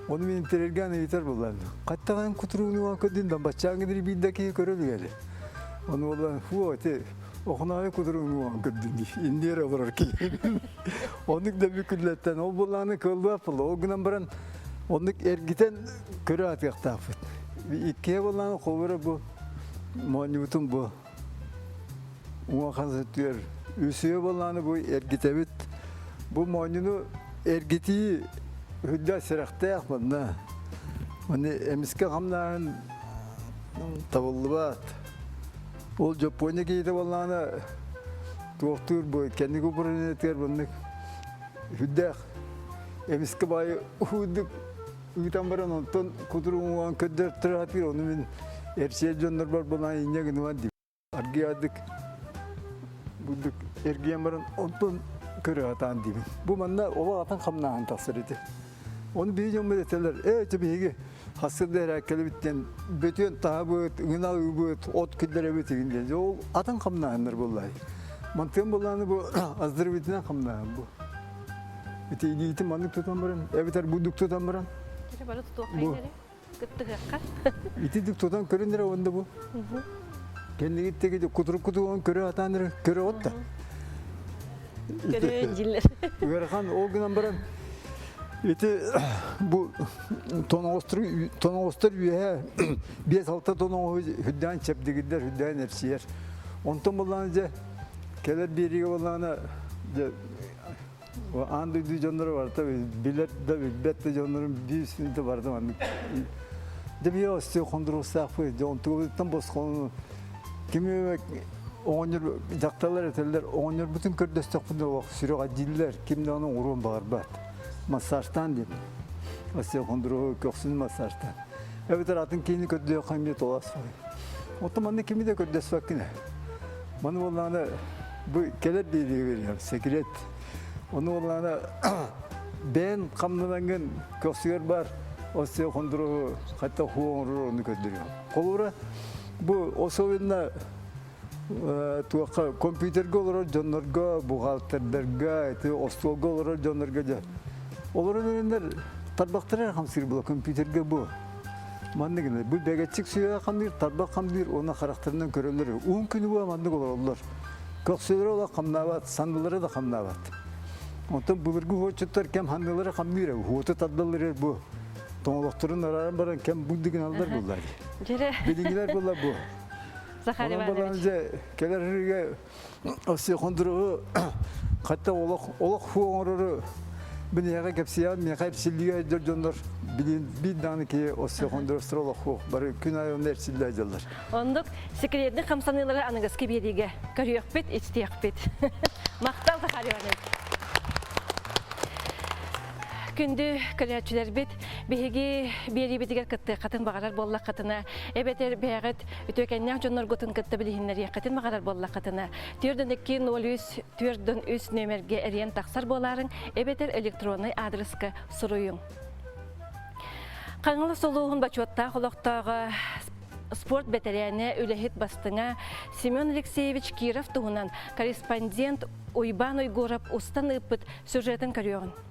Speaker 2: Ону мин интириэргээн ыйытар буоллаан хаттаҕын кутуругун уҥуоҕун көрдүн да баччааҥҥы диэри биир да киһи көрө илик Ону буоллаан фу ити Охоноойу кутуругун уҥуоҕун көрдүм дии. Инниэр олорор киһи. Оннук да бүкүллэттэн ол буоллаҕына кыаллыбат буолла. Ол гынан баран оннук эргитэн көрө атыахтаахпыт. Иккиһэ буоллаҕына холобура бу моонньубутун бу уҥуох өттүгэр үсүһэ буоллаҕына бу эргитэбит. Бу моонньуну эргитии үрдэ сэрэхтээх манна. Маны эмискэ хамнааһын табыллыбат. Ол Дьоппуонньа киһитэ буоллаҕына туохтуур бу кэнники управлениетыгар маннык сүрдээх эмискэ баайы уһуурдук ыытан баран онтон кутуругун көрдөртөрө сатыыр ону мин эрчийэр дьоннорбор буолан инньэ гыныман диибин аргыйаардык бурдук эргийэн баран онтон көрө сатаан диибин бу манна олох атын хамнааһын тахсар ити Ону биһи дьоммут этэллэр, ээ ити биһиги хасыр да эрээккэлэбит диэн бөтүөн таһабыт, ыҥына ылбыт, от киллэрэбит игин диэн. Ол атын хамнааһыннар буоллай. Мантыан буоллааны бу аздырыбытынан хамнааһын бу. Ити илиитин маннык тутан баран, эбэтэр бурдук тутан баран.
Speaker 1: Бары тутуоххайын эрэ, кыттыһыахха.
Speaker 2: Ити тутан көрүн эрэ уонна бу. Кэннигит теги кутурук кутугун көрө атаан эрэ көрө от да.
Speaker 1: Көрө дьиллэр.
Speaker 2: Ыарахан ол гынан баран ити бу тоноҕостор тоноҕостор үөһэ 5-6 тоноҕоһу үрдээн чэбдигирдэр, үрдээн эрчийэр. Онтон буоллаҕына дьэ кэлэр биэриигэ буоллаҕына дьэ аан дойду дьонноро барыта билэр да билбэт да дьоннорун биир сүнтэ барыта маннык дьэ биһи остеохондрозтаахпыт дьэ онтугабытыттан босхону кими оҕонньор дьахталлар этэллэр оҕонньорбутун көрдөстөхпүнэ олох сүрэҕэ дииллэр ким даҕаны оҥоруон баҕарбат массажтаан диэн остеохондроһу көхсүн массажтаан эбэтэр атын киһини көрдүөххэ эмиэ толоос. Оттон манна кими да көрдөспөккүн. Маны буоллаҕына бу кэлэр биэриигэ биэриэм, секрет. Ону буоллаҕына бэйэн хамнанаҥҥын көхсүгэр бар остеохондроһу хатта оҥорор ону көрдөрүөм. Холобура, бу особенно туохха компьютерга олорор дьоннорго, бухгалтердарга, ити остуолга олорор дьоннорго дьэ олорон эрэннэр тарбахтара хамсыыр була компьютерга бу. Маннык гына бу бэгэччик сүөҕэ хамныыр, тарбах хамныыр уонна харахтарынан көрөллөр. Уһун күнү була маннык олороллор. Көхсүлэрэ олох хамнаабат, саннылара да хамнаабат. Онтон былыргы уһуоччуттар кэм ханнылара хамныыр, уһуоту тардаллар бу. Тоҥолохторун арааран баран кэм бу гыналлар буллар. Билиҥҥилэр буолла бу.
Speaker 1: Захар Иванович.
Speaker 2: Кэлэр ырыга остеохондроһу хатта олох олох оҥорору биниэхэ кэпсиэҕин миэхэ эпсиллигэ дьон дьоннор билин биир даҕаны киһи остеохондростор олох хуох бары күн аайы онно эрсиллэ дьаллар.
Speaker 1: Оннук секретный хамсаныылары аныгыскы биэриигэ көрүөхпүт, истиэхпит. Махтал, Захар Иванович. Күндү көрөөччүлэрбит, биһиги биэриибитигэр кыттыаххытын баҕарар буоллаххытына, эбэтэр бэйэҕит үтүөкэннээх дьонноргутун кытта билиһиннэриэххитин баҕарар буоллаххытына, 4 2 03 4 3 нүөмэргэ эрийэн тахсар буолаарыҥ, эбэтэр электроннай аадырыска суруйуҥ. Хаҥалас улууһун бочуоттаах олохтооҕо спорт бэтэрээнэ, үлэһит бастыҥа Семен Алексеевич Киров туһунан корреспондент Уйбаан Уйгуров устан ыыппыт сюжетын көрүөҕүн.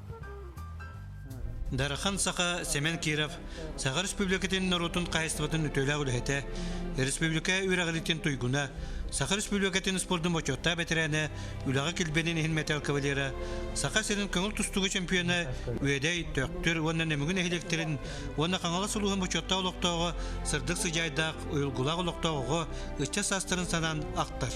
Speaker 16: Дархан Саха Семен Киров Саха Республикатын норуотун хаһайыстыбатын үтүөлээх үлэһитэ, республика үөрэҕириитин туйгуна, Саха Республикатын спордун бочуоттаах бэтэрээнэ, үлэҕэ килбиэнин иһин мэтээл кавалера, Саха сирин көҥүл тустууга чемпиона Үөдэй, Төхтүр уонна Нөмүгү нэһилиэктэрин уонна Хаҥалас улууһун бочуоттаах олохтооҕо сырдык сыдьаайдаах, уйулгулаах олохтоох оҕо ыччат саастарын санаан ахтар.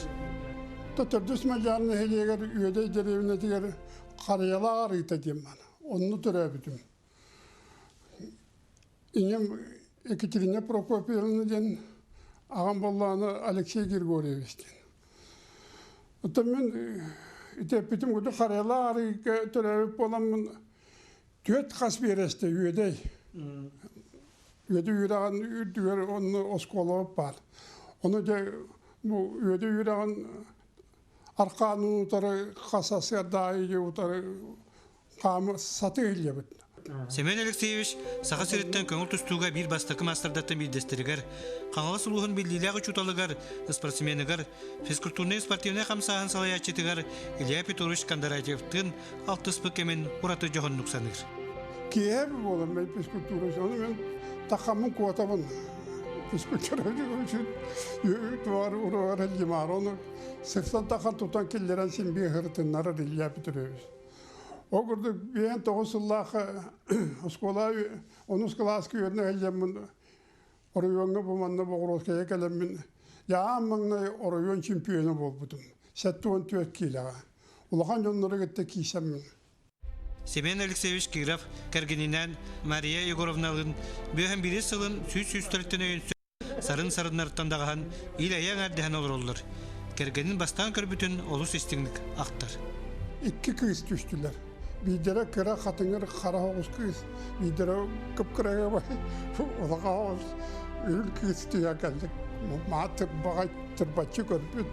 Speaker 17: Төрдүс Мадьяр нэһилиэгэр Үөдэй дэриэбинэтигэр Харыйалаах арыыта диэн баар. Онно төрөөбүтүм. Ийэм Екатерина Прокопьевна диэн, аҕам буоллаҕына Алексей Григорьевич диэн. Оттон мин ити эппитим курдук Харыйалаах арыыга төрөөбүт буоламмын түөрт хас биэрэстэ Үөдэй. Үөдэй үөрэҕин үрдүгэр онно оскуолабыт баар. Ону дьэ бу Үөдэй үөрэҕин аркаанын утары хас сарсыарда утары хаама сатыы иһиллэбит.
Speaker 16: Семен Алексеевич Саха сириттэн көҥүл тустууга биир бастакы маастардартан биирдэстэригэр, Хаҥалас улууһун биллиилээх учууталыгар, спортсменыгар, физкультурнай-спортивнай хамсааһын салайааччытыгар Илья Петрович Кондратьевтыын алтыспыт кэмин ураты дьоһуннук саныыр.
Speaker 17: Киэһэ буолан мен физкультура ону мен тахаммын куотабын. Физкультура туар уругар лимар ону сырсан тахан тутан киллэрэн син биир ырытыннарар Илья Петрович. Ол курдук биэн тоҕус сыллаах оскуола онус кылааска үөрэнэ сылдьаммын оройуоҥҥа бу манна Боҕуруоскайга кэлэммин дьаам маҥнай оройуон чемпиона буолбутум. 74 киилэҕэ. Улахан дьоннору кытта киисэммин.
Speaker 16: Семен Алексеевич Киров кэргэнинээн Мария Егоровналыын бүөһэн биир сылын сүүс сүүстэриттэн өйөнсө сарын сарыннарыттан даҕаһан ил-эйэ эҥэрдэһэн олороллор. Кэргэнин бастаан көрбүтүн олус истиҥник ахтар.
Speaker 17: Икки кыыс түстүлэр. Биирдэрэ кыра хатыҥыр хара оҕус кыыс, биирдэрэ кып-кыраһыабай улахан оҕус үрүҥ кыыс түһэ кэллик. Маа тырбаҕай тырбаччы көрбүт.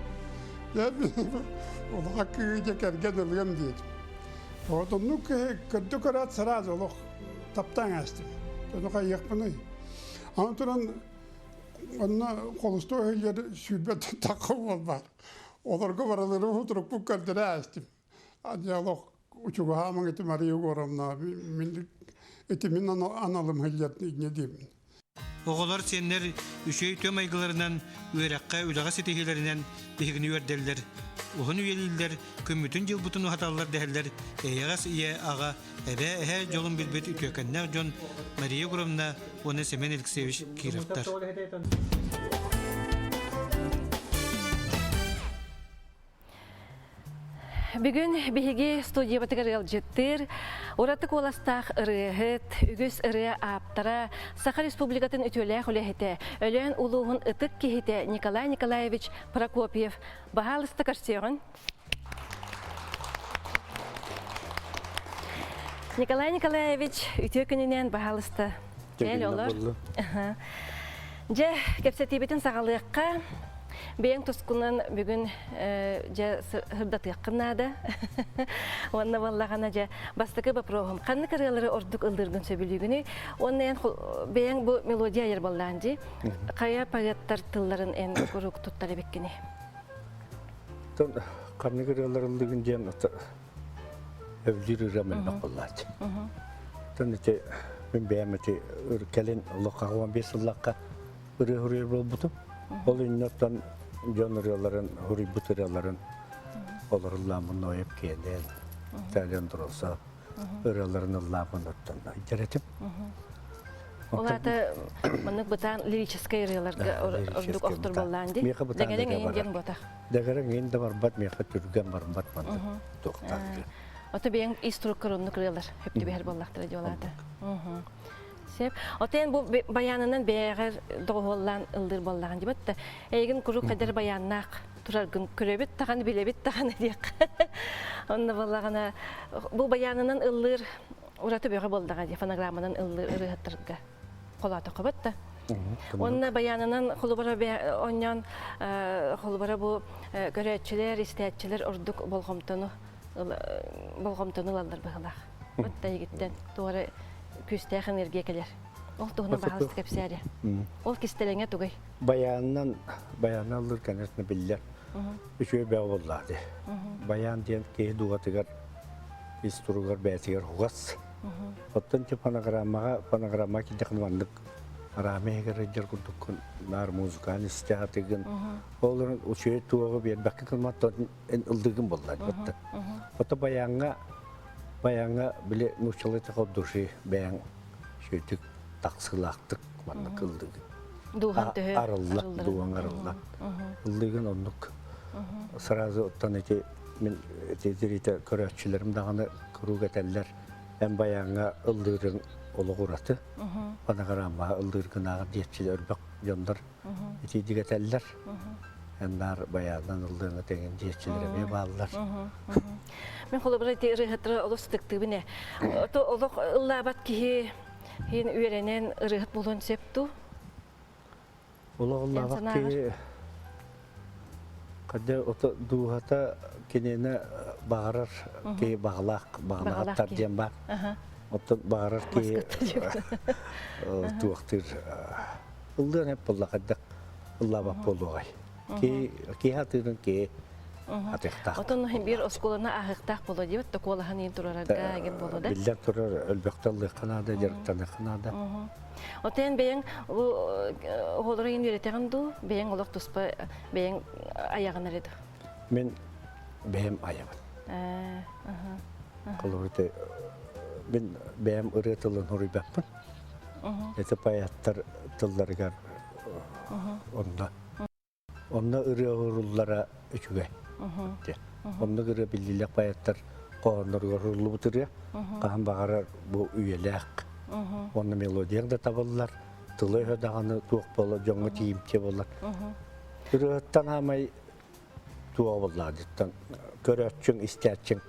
Speaker 17: Улахан кыыһы дьэ кэргэн ылыам диэтим. Вот оннук көрдө көрөөт сразу олох таптаан аастым. Ону хайыахпыный? Аны туран онно холустуо иһиллэр сүүрбэт тахха буолбат. Олорго барылары утурукпут көрдөрө аастым. Олох учугаһаамаҥ ити Мария Егоровна мин ити мин аналым иһиллэр инньэ диибин.
Speaker 16: Оҕолор, сиэннэр үчүгэй үтүө майгыларынан, үөрэххэ, үлэҕэ ситиһиилэринэн биһигини үөрдэллэр, уһун үйэлииллэр, күммүтүн-дьылбытын уһаталлар дэһэллэр эйэҕэс ийэ, аҕа, эбээ, эһээ дьолун билбит үтүөкэннээх дьон Мария Егоровна уонна Семен Алексеевич Кировтар.
Speaker 1: Бүгүн биһиги студиябытыгар ыалдьыттыыр ураты куоластаах ырыаһыт, үгүс ырыа ааптара, Саха Республикатын үтүөлээх үлэһитэ, Өлөөн улууһун ытык киһитэ Николай Николаевич Прокопьев. Баһаалыста көрсүөҕүн. Николай Николаевич, үтүө күнүнэн баһаалыста. Кэл олор. Дьэ, кэпсэтиибитин саҕалыахха. Бэйэҥ тускунан бүгүн дьэ сырдатыаххын наада. Уонна буоллаҕына дьэ бастакы боппуруоһум ханнык ырыалары ордук ыллыыргын сөбүлүүгүнүй? Уонна эн бэйэҥ бу мелодия айар буоллаан дии. Хайа поэттар тылларын эн куруук туттар эбиккиний?
Speaker 18: Ханнык ырыалар ыллыгын диэн өвлүүр ырыам элбэх буоллааччы. Тон ити мин бэйэм ити кэлин олоххо 15 сыллаахха ырыа суруйар буолбутум. Ол иннинэ дьон ырыаларын, суруйбут ырыаларын олоруллааммын Ноев Киэнэн, Виталий Андросов ырыаларын ыллаабын оттон дьэрэтим.
Speaker 1: Ол аата маннык бытаан лирическэй ырыаларга ордук охтор буоллаан дии. Дэгэрэҥ эйин диэн буотах.
Speaker 18: Дэгэрэҥ эйин да барбат, миэхэ түргэн барбат маннык туохтаах.
Speaker 1: Ото бэйэҥ ис туруккар оннук ырыалар хөптүбэһэр буоллахтара дии ол аата. Сеп. Отен бу баянынан бэйэҕэр доҕуһуоллаан ыллыыр буоллаҕын дии да эйигин куруук кадер баяннаах тураргын көрөбүт даҕаны билэбит даҕаны диэххэ. Онно буоллаҕына бу баянынан ыллыыр ураты бөҕө буоллаҕа дии фонограмманан ыллыыр ырыаһыттарга холоотоххо да. Уонна баянынан холобура оонньоон холобура бу көрөөччүлэр, истээччилэр ордук болҕомтону болҕомтону ылаллар быһыылаах. Отта игиттэн туора күүстээх энергия кэлэр. Ол туһунан баһаалыста кэпсээри. Ол кистэлэҥэ тугай?
Speaker 18: Баянынан баянынан ыллыр конечно биллэр. Үчүгэй бөҕө буоллаады. Баян диэн киһи дууһатыгар ис туругар бэйэтигэр хугас. Оттон ти фонограммаҕа фонограмма киирдэххинэ маннык араама иһигэр сылдьар курдуккун наар музыканы истэ сатыгын. Ол үчүгэй туоҕу биэрбэккэ кылматтан эн ылдыгын буолла батта. Ото баяҥҥа баяҥҥа били нууччалыы от души бэйэҥ сүөтүк тахсыылаахтык маннык ыллыгын.
Speaker 1: Дууһан төһө
Speaker 18: арылла, дууһаҥ арылла. Ыллыгын оннук. Сразу оттон ити мин ити дирите көрөөччүлэрим даҕаны куруук этэллэр. Эн баяҥҥа ыллыырыҥ олох ураты. Фонограммаҕа ыллыыргынааҕар диэччилэр өрбөх дьоннор итиидик этэллэр. Эннаар баяанан ыллыаҥа тэҥин диэччилэр эмиэ бааллар.
Speaker 1: Мин холобура ити ырыаһыттары олус ытыктыыбын ээ. Ото олох ыллаабат киһи иһин үөрэнэн ырыаһыт буолуон сөп дуу?
Speaker 18: Олох ыллаабат киһи Хадьа ото дууһата кинини баҕарар киһи баҕалаах баҕалаахтар диэн баар. Оттон баҕарар киһи туохтыыр ыллыан эп буолла хайдах ыллаабат буолуоҕай. Киһи киһи атыырын киһи атыахтаах.
Speaker 1: Отон биир оскуоланы ааһыахтаах буолуо диэбит да куолаһын иин турарарга эгин буолуо да.
Speaker 18: Биллэн турар өлбөхтө ыллыахха наада, дьарыктаныахха наада.
Speaker 1: Отон бэйэҥ бу оҕолору иин үөрэтэҕин дуу, бэйэҥ олох туспа бэйэҥ айаҕын эрэ дуу?
Speaker 18: Мин бэйэм айабын. Холобур, мин бэйэм ырыа тылын суруйбаппын. Это поэттар тылларыгар онно онно ырыа уһуруллара үчүгэй. Оннук ырыа биллиилээх поэттар хоһоонноругар уһуруллубут ырыа. Хаһан баҕарар бу үйэлээх. Онно мелодияҥ да табыллар, тыла-өһө даҕаны туох буолар, дьоҥҥо тиийимтиэ буолар. Ырыаһыттан аамай туоҕа буоллаҕа көрөөччүҥ, истээччиҥ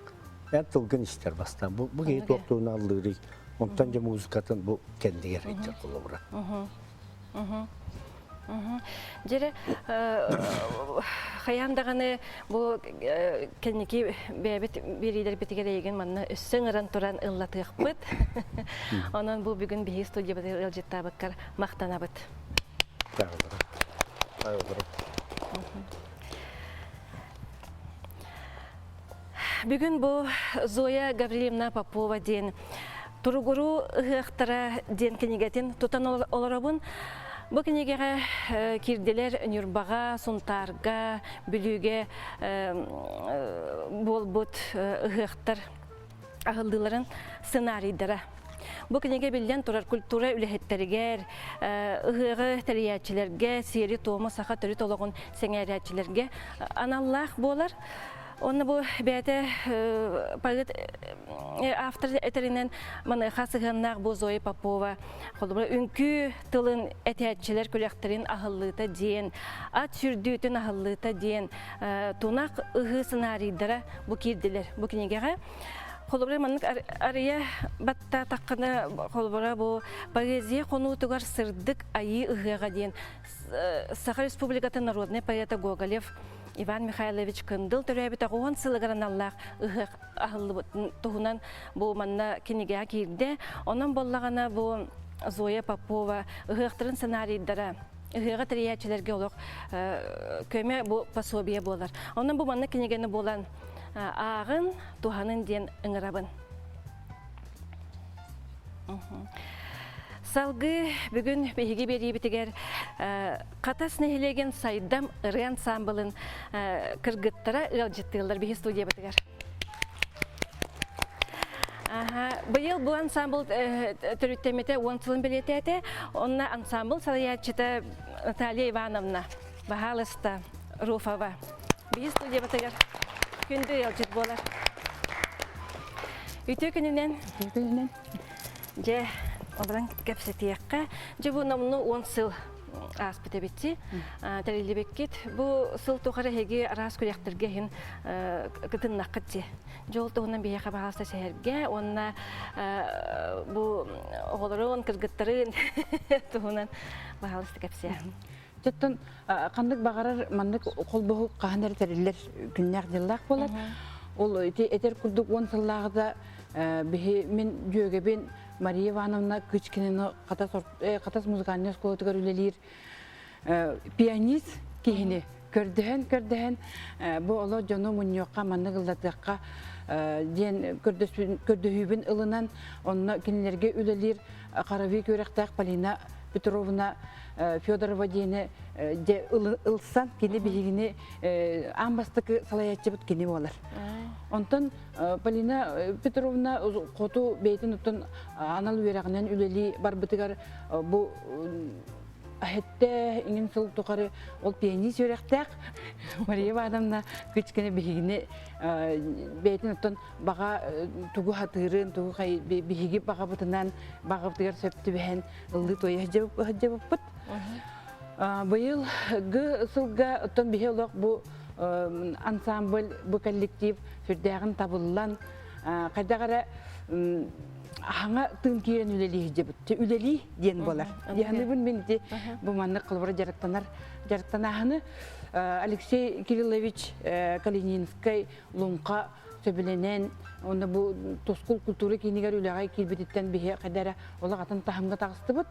Speaker 18: эн тылгын истэр бастаан. Бу, бу киһи туох туһунан ыллыырый? Онтон дьэ музыкатын бу кэннигэр иттэр холобура.
Speaker 1: Дьэрэ хайаан даҕаны бу кэнники бэйэбит биэриилэрбитигэр эйигин манна өссө ыҥыран туран ыллатыахпыт. Онон бу бүгүн биһиги студиябытыгар ыалдьыттаабыккар махтанабыт. Бүгүн бу Зоя Гаврильевна Попова диэн Туругуруу ыһыахтара диэн кинигэтин тутан олоробун. Бу кинигэҕэ киирдилэр Ньурбаҕа, Сунтаарга, Бүлүүгэ буолбут ыһыахтар аһыллыыларын сценарийдара. Бу кинигэ биллэн турар культура үлэһиттэригэр, ыһыаҕы тэрийээччилэргэ, сиэри-туому саха төрүт олоҕун сэҥээрээччилэргэ аналлаах буолар. Онно бу бэйэтэ поэт автор этэринэн маныаха сыһыаннаах бу Зоя Попова холобура үҥкүү тылын этээччилэр күрэхтэрин аһыллыыта диэн, ат сүрдүүтүн аһыллыыта диэн тунах ыһыы сценарийдара бу киирдилэр бу кинигэҕэ. Холобура маннык арыйа баттаатаххына холобура бу поэзия хонуутугар сырдык айыы ыһыаҕа диэн Саха Республикатын народнай поэта Гоголев Иван Михайлович Кындыл төрөөбүт 90 сылыгар аналлаах ыһыах аһыллыбыт туһунан бу манна кинигэҕэ киирдэ. Онон буоллаҕына бу Зоя Попова ыһыахтарын сценарийдара ыһыаҕы тэрийээччилэргэ олох көмө бу пособие буолар. Онон бу манна кинигэни буолан ааҕын, туһанын диэн ыҥырабын. Салгыы бүгүн биһиги биэриибитигэр Хатас нэһилиэгин Сайдам ырыа ансаамбылын кыргыттара ыалдьыттыыллар биһи студиябытыгар. Быйыл бу ансамбл төрүттэммитэ уон сылын бэлиэтээтэ. Онно ансамбл салайааччыта Наталья Ивановна, баһаалыста, Руфова. Биһи студиябытыгар күндү ыалдьыт буолар. Үтүө күнүнэн.
Speaker 19: Үтүө күнүнэн.
Speaker 1: Дьэ, олорон кэпсэтиэххэ. Дьэ, бу номну 10 сыл ааспыт эбитти. Тэриллибиккит. Бу сыл тухары эһиги араас күрэхтэргэ иһин кытыннаххыт дии. Дьол туһунан биһиэхэ баҕаласта сэһэргэ уонна бу оҕолорун, кыргыттарын туһунан баҕаласта кэпсээ.
Speaker 19: Оттон ханнык баҕарар маннык холбоһук хаһан эрэ тэриллэр күннээх-дьыллаах буолар. Ол ити этэр курдук 10 сыллааҕыта биһи мин дьүөгэбин Мария Ивановна Кычкинаны Хатас, Хатас музыкальнай оскуолатыгар үлэлиир пианист киһини көрдөһөн-көрдөһөн бу олох дьону мунньуохха маннык ыллатыахха диэн көрдөһүүбүн ылынан онно кинилэргэ үлэлиир хоровик үөрэхтээх Полина Петровна Федорова диэни дьэ ылсан кини биһигини аан бастакы салайааччыбыт кини буолар. Онтон Полина Петровна хоту бэйэтин оттон анал үөрэҕинэн үлэлии барбытыгар бу Эһэттэ иҥин сыл тухары ол пианист үөрэхтээх Мария Ивановна Кычкина биһигини бэйэтин оттон баҕа тугу хатыырын, тугу биһиги баҕабытынан баҕабытыгар сөп түбэһэн ыллыы туойа сылдьыбыппыт. Быйыл гы сылга оттон биһи олох бу ансамбль, бу коллектив сүрдээҕин табыллан хайдах эрэ хаҥа тыын киирэн үлэлии сылдьабыт. Үлэлии диэн буолар. Диһаныбын мин ити бу маннык холобура дьарыктанар дьарыктанааһыны Алексей Кириллович Калининскай Луҥха сөбүлэнэн уонна бу Тускул культура киинигэр үлэҕэ киирбититтэн биһи хайда эрэ олох атын таһымҥа таҕыстыбыт.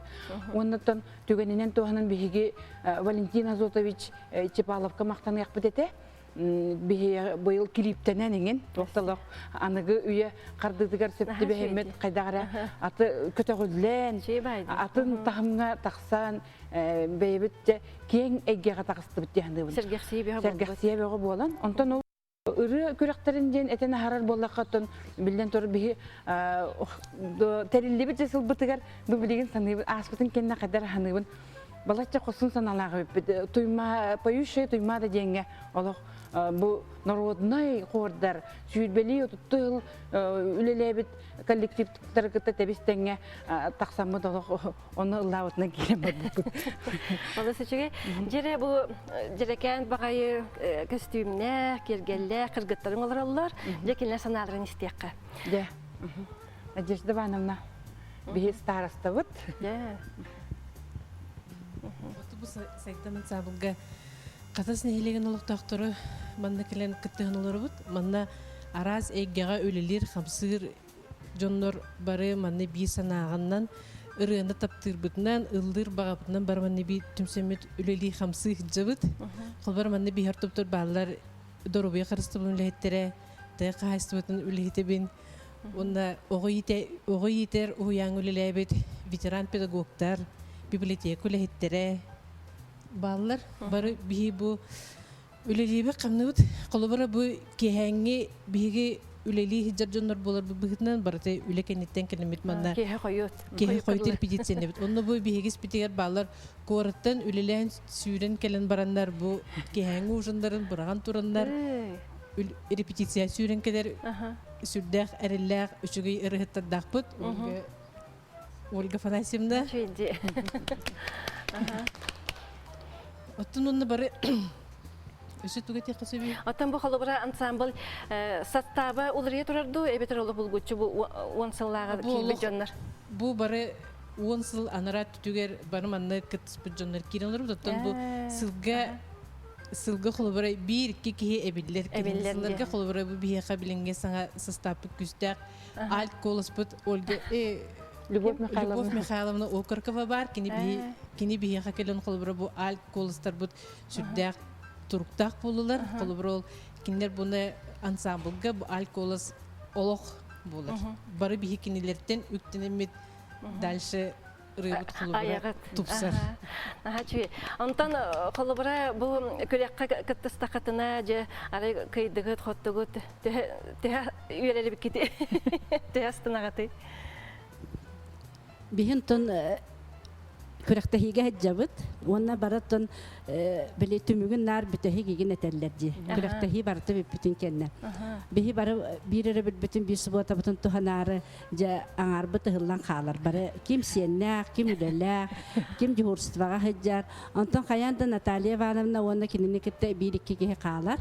Speaker 19: Уоннаттан түгэнинэн туһанан биһиги Валентин Азотович Чепаловка махтаныахпыт этэ. Биһи быйыл килииптэнэн иҥин туохталох аныгы үйэ хардыытыгар сөп түбэһиммит хайдах эрэ аты көтөҕүллэн атын таһымҥа тахсан бэйэбит киэҥ эйгэҕэ таҕыстыбыт диэн
Speaker 1: Сэргэхсийэ
Speaker 19: бөҕө буолан онтон ол Ырыа күрэхтэрин диэн этэн аһарар буоллахха, оттон биллэн турар биһи тэриллибит же сылбытыгар бу билигин саныыбын, ааспытын кэннэ хайдар аһаныыбын. Балачча хосун санаалаах эбиппит. Туйма, поющая Туймаада диэҥҥэ олох бу народнай хордар сүүрбэлии отутту сыл үлэлээбит коллективтары кытта тэбис тэҥҥэ тахсаммыт олох Онно ыллаабытынан киирэн барбыппыт.
Speaker 1: Олус үчүгэй. Дьэрэ бу дьэрэкээн баҕайы көстүүмнээх, киэргэллээх кыргыттарыҥ олороллор. Дьэ кинилэр санааларын истиэххэ.
Speaker 19: Дьэ. Надежда Ивановна, биһи старостабыт.
Speaker 1: Дьэ.
Speaker 20: Бу Сайдан ансаабылга Хатас нэһилиэгин олохтоохтору манна кэлэн кыттыһан олоробут. Манна араас эйгэҕэ үлэлиир, хамсыыр Дьоннор бары манна биир санааҕынан ырыаны таптыырбытынан, ыллыыр баҕабытынан бары манна биир түмсэммит үлэлии-хамсыы сылдьабыт. Холобур манна биһэр топтор бааллар доруобуйа харыстабылын үлэһиттэрэ, тыа хаһаайыстыбатын үлэһитэбин уонна оҕо оҕо иитэр уһуйааҥҥа үлэлээбит ветеран педагогтар, библиотека үлэһиттэрэ бааллар. Бары биһи бу Үлэлиибит хамныбыт. Холобура бу киэһээҥҥи биһиги үлэлии сылдьар дьоннор буоларбыт быһыытынан барыта үлэ кэнниттэн кэлиммит манна
Speaker 1: киэһэ хойут
Speaker 20: киэһэ хойут репетицияныбыт. Онно бу биһиги испитигэр бааллар куораттан үлэлээн сүүрэн кэлэн бараннар бу киэһээҥҥи ужиннарын быраҕан тураннар репетиция сүүрэн кэлэр сүрдээх эрэллээх үчүгэй ырыһыттардаахпыт. Ольга Ольга Афанасьевна. Оттон онно бары Өссө тугу этиэххэ сөбүй?
Speaker 1: Оттон бу холобура ансамбль састааба уларыйа турар дуу, эбэтэр олох булгуччу бу 10 сыллааҕы киирбит дьоннор?
Speaker 20: Бу бары 10 сыл анараа түтүгэр бары манна кыттыспыт дьоннор киирэн олорбут. Оттон бу сылга сылга холобура биир-икки киһи эбиллэр.
Speaker 1: Эбиллэр
Speaker 20: Сылларга холобура бу биһиэхэ билиҥҥи саҥа састааппыт күүстээх альт куоласпыт Ольга
Speaker 19: Любовь Михайловна.
Speaker 20: Любовь Михайловна Окоркова бар. Кини биһи кини биһиэхэ кэлэн холобура бу альт куоластарбыт сүрдээх туруктаах буоллулар. Холобура ол кинилэр буну ансамблга бу альт куолас олох буолар. Бары биһи кинилэртэн үктэнэммит дальше ырыабыт холобура тупсар.
Speaker 1: Наһаа үчүгэй. Онтон холобура бу күрэххэ кыттыстаххытына дьэ арай кыйдыгыт, хоттугут төһө төһө үөрэрибиккити төһө астынаҕытый?
Speaker 6: Биһин тон күрэхтэһиигэ сылдьабыт уонна барытын били түмүгүн наар бүтэһик игин этэллэр дии. Күрэхтэһии барыта бүппүтүн кэннэ. Биһи бары биир эрэ билбитин биир субуотабытын туһанаары дьэ аҥаарбыт ыһыллан хаалар. Бары ким сиэннээх, ким үлэлээх, ким дежурствоҕа сылдьар. Онтон хайаан да Наталья Ивановна уонна кинини кытта биир-икки киһи хаалар.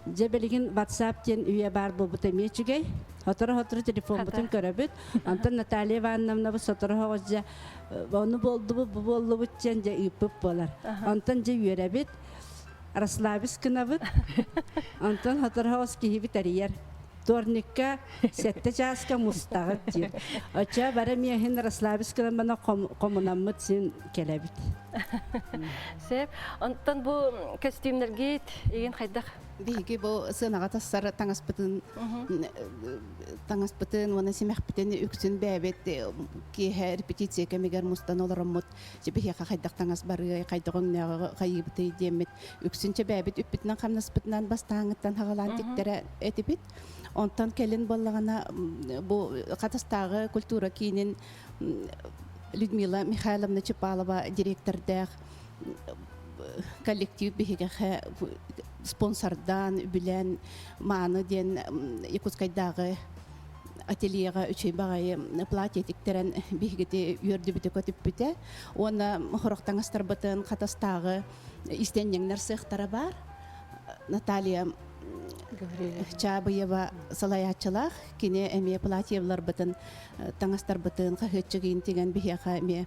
Speaker 6: Дьэ билигин WhatsApp диэн үйэ баар буолбута эмиэ үчүгэй. Сотору-сотору телефоммутун көрөбүт. Онтон Наталья Ивановнабыт сотору соҕус дьэ ону буолдубут, бу буоллубут диэн дьэ ыыппыт буолар. Онтон дьэ үөрэбит, расслабись гынабыт. Онтон сотору соҕус киһибит эрийэр. Вторникка сэттэ чааска мустаҕыт диир. Оччо бары миэһин расслабись гынан бана хомунаммыт син кэлэбит.
Speaker 1: Сөп. Онтон бу көстүүмнэргит игин хайдах?
Speaker 8: Биһиги бу сыанаҕа тассар таҥаспытын таҥаспытын уонна симэхпитин үксүн бэйэбит киэһэ репетиция кэмигэр мустан олороммут биһиэхэ хайдах таҥас барыай, хайдах өҥнөөҕү хайыыбытый диэммит үксүн чэбээбит үппүтүнэн хамнаспытынан бастааҥыттан хаҕалаан тиктэрэ этибит. Онтон кэлин буоллаҕына бу Хатастааҕы культура киинин Людмила Михайловна Чепалова директордаах коллектив биһигэхэ спонсордаан, үбүлээн мааны диэн Якутскайдааҕы ательеҕа үчүгэй баҕайы платье тиктэрэн биһигити үөрдүбүтэ көтүппүтэ уонна хорох таҥастарбытын Хатастааҕы истэнньэҥнэр сыахтара баар Наталья Чаабыева салайааччылаах кини эмиэ платьевларбытын таҥастарбытын хаһыаччыгын тигэн биһиэхэ эмиэ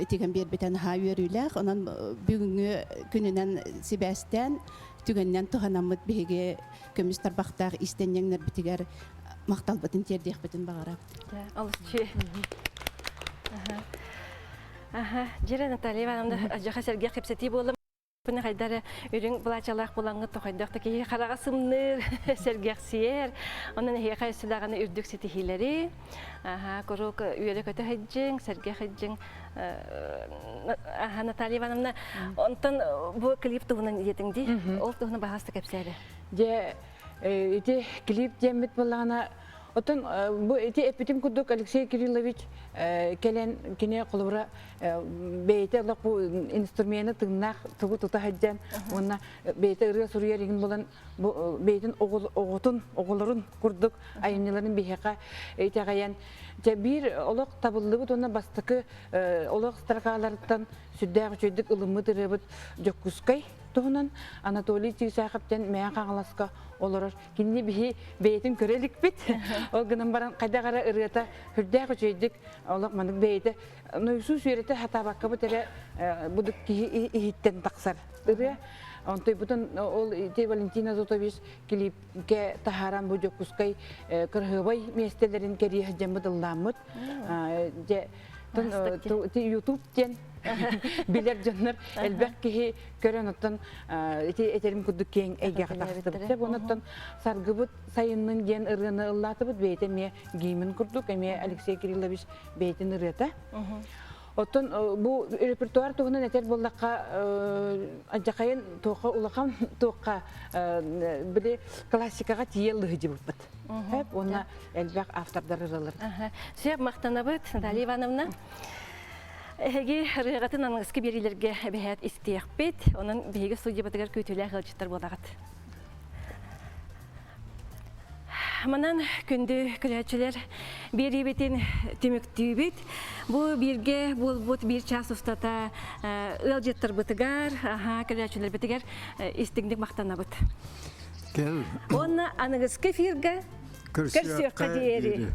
Speaker 8: тигэн биэрбитэ наһаа үөрүүлээх онон бүгүҥҥү күнүнэн сибээстээн түгэнинэн туһанаммыт биһиги көмүс тарбахтаах иистэнньэҥнэрбитигэр махталбытын тиэрдиэхпитин баҕарабыт.
Speaker 1: Олус үчүгэй. Аха, Дьэрэ Наталья Ивановна дьаха сэргэх кэпсэтии буолла. Быны хайдары үрүҥ былаачалаах булаҥҥыт тохойдох да киһи хараҕа сымныыр, сэргэхсийэр. Онон эһиэхэ өссө даҕаны үрдүк ситиһиилэри, аха, куруук үөрэ-көтө сылдьыҥ, сэргэх сылдьыҥ. Аха, Наталья Ивановна, онтон бу клип туһунан диэтиҥ дии. Ол туһунан баһаста кэпсээре.
Speaker 19: Дьэ, ити клип диэммит буоллаҕына, оттон бу ити эппитим курдук Алексей Кириллович кэлэн кини холобура бэйэтэ олох бу инструмены тыыннаах тугу тута сылдьан уонна бэйэтэ ырыа суруйар игин булан бу бэйэтин оҕотун оҕолорун курдук айымньыларын биһиэхэ итэҕэйэн дьэ биир олох табыллыбыт уонна бастакы олох строкаларыттан сүрдээх үчүгэйдик ылыммыт ырыабыт Дьокуускай туһунан Анатолий Чыычаахыптан Мэҥэ Хаҥаласка олорор кинини биһи бэйэтин көрө иликпит ол гынан баран хайдах эрэ ырыата сүрдээх үчүгэйдик олох маннык бэйэтэ Нойсуус үөрэтэ сатаабаккабыт эрэ будук киһи иһиттэн тахсар ырыа. Онтойбутун ол ити Валентина Зотович клипке таһааран бу Дьокуускай кырһыабай миэстэлэрин кэрийэ сылдьаммыт ыллааммыт. Дьэ YouTube диэн билэр дьоннор элбэх киһи көрөн оттон ити этерим курдук киэҥ эйгэҕэ тахсыбыт. Онон саргыбыт сайыннын диэн ырыаны ыллаатыбыт бэйэтэ эмиэ гимн курдук эмиэ Алексей Кириллович бэйэтин ырыата. Оттон бу репертуар туһунан этэр буоллахха, алдьахайын туохха улахан туохха били классикаҕа тиийэ лыһыдьыбыппыт. Уонна элбэх автордар ырыалар.
Speaker 1: Сөп махтанабыт, Наталья Ивановна. Эһиги ырыаҕытын аныгыскы биэриилэргэ эбэһээт истиэхпит. Онон биһиги студиябытыгар күүтүүлээх ыалдьыттар буолаҕыт. Манан күндү көрөөччүлэр биэриибитин түмүктүүбүт. Бу бииргэ буолбут биир чаас устата ыалдьыттарбытыгар, аха көрөөччүлэрбитигэр истиҥник махтанабыт.
Speaker 2: Кэл.
Speaker 1: Уонна аныгыскы эфиргэ көрсүөххэ диэри.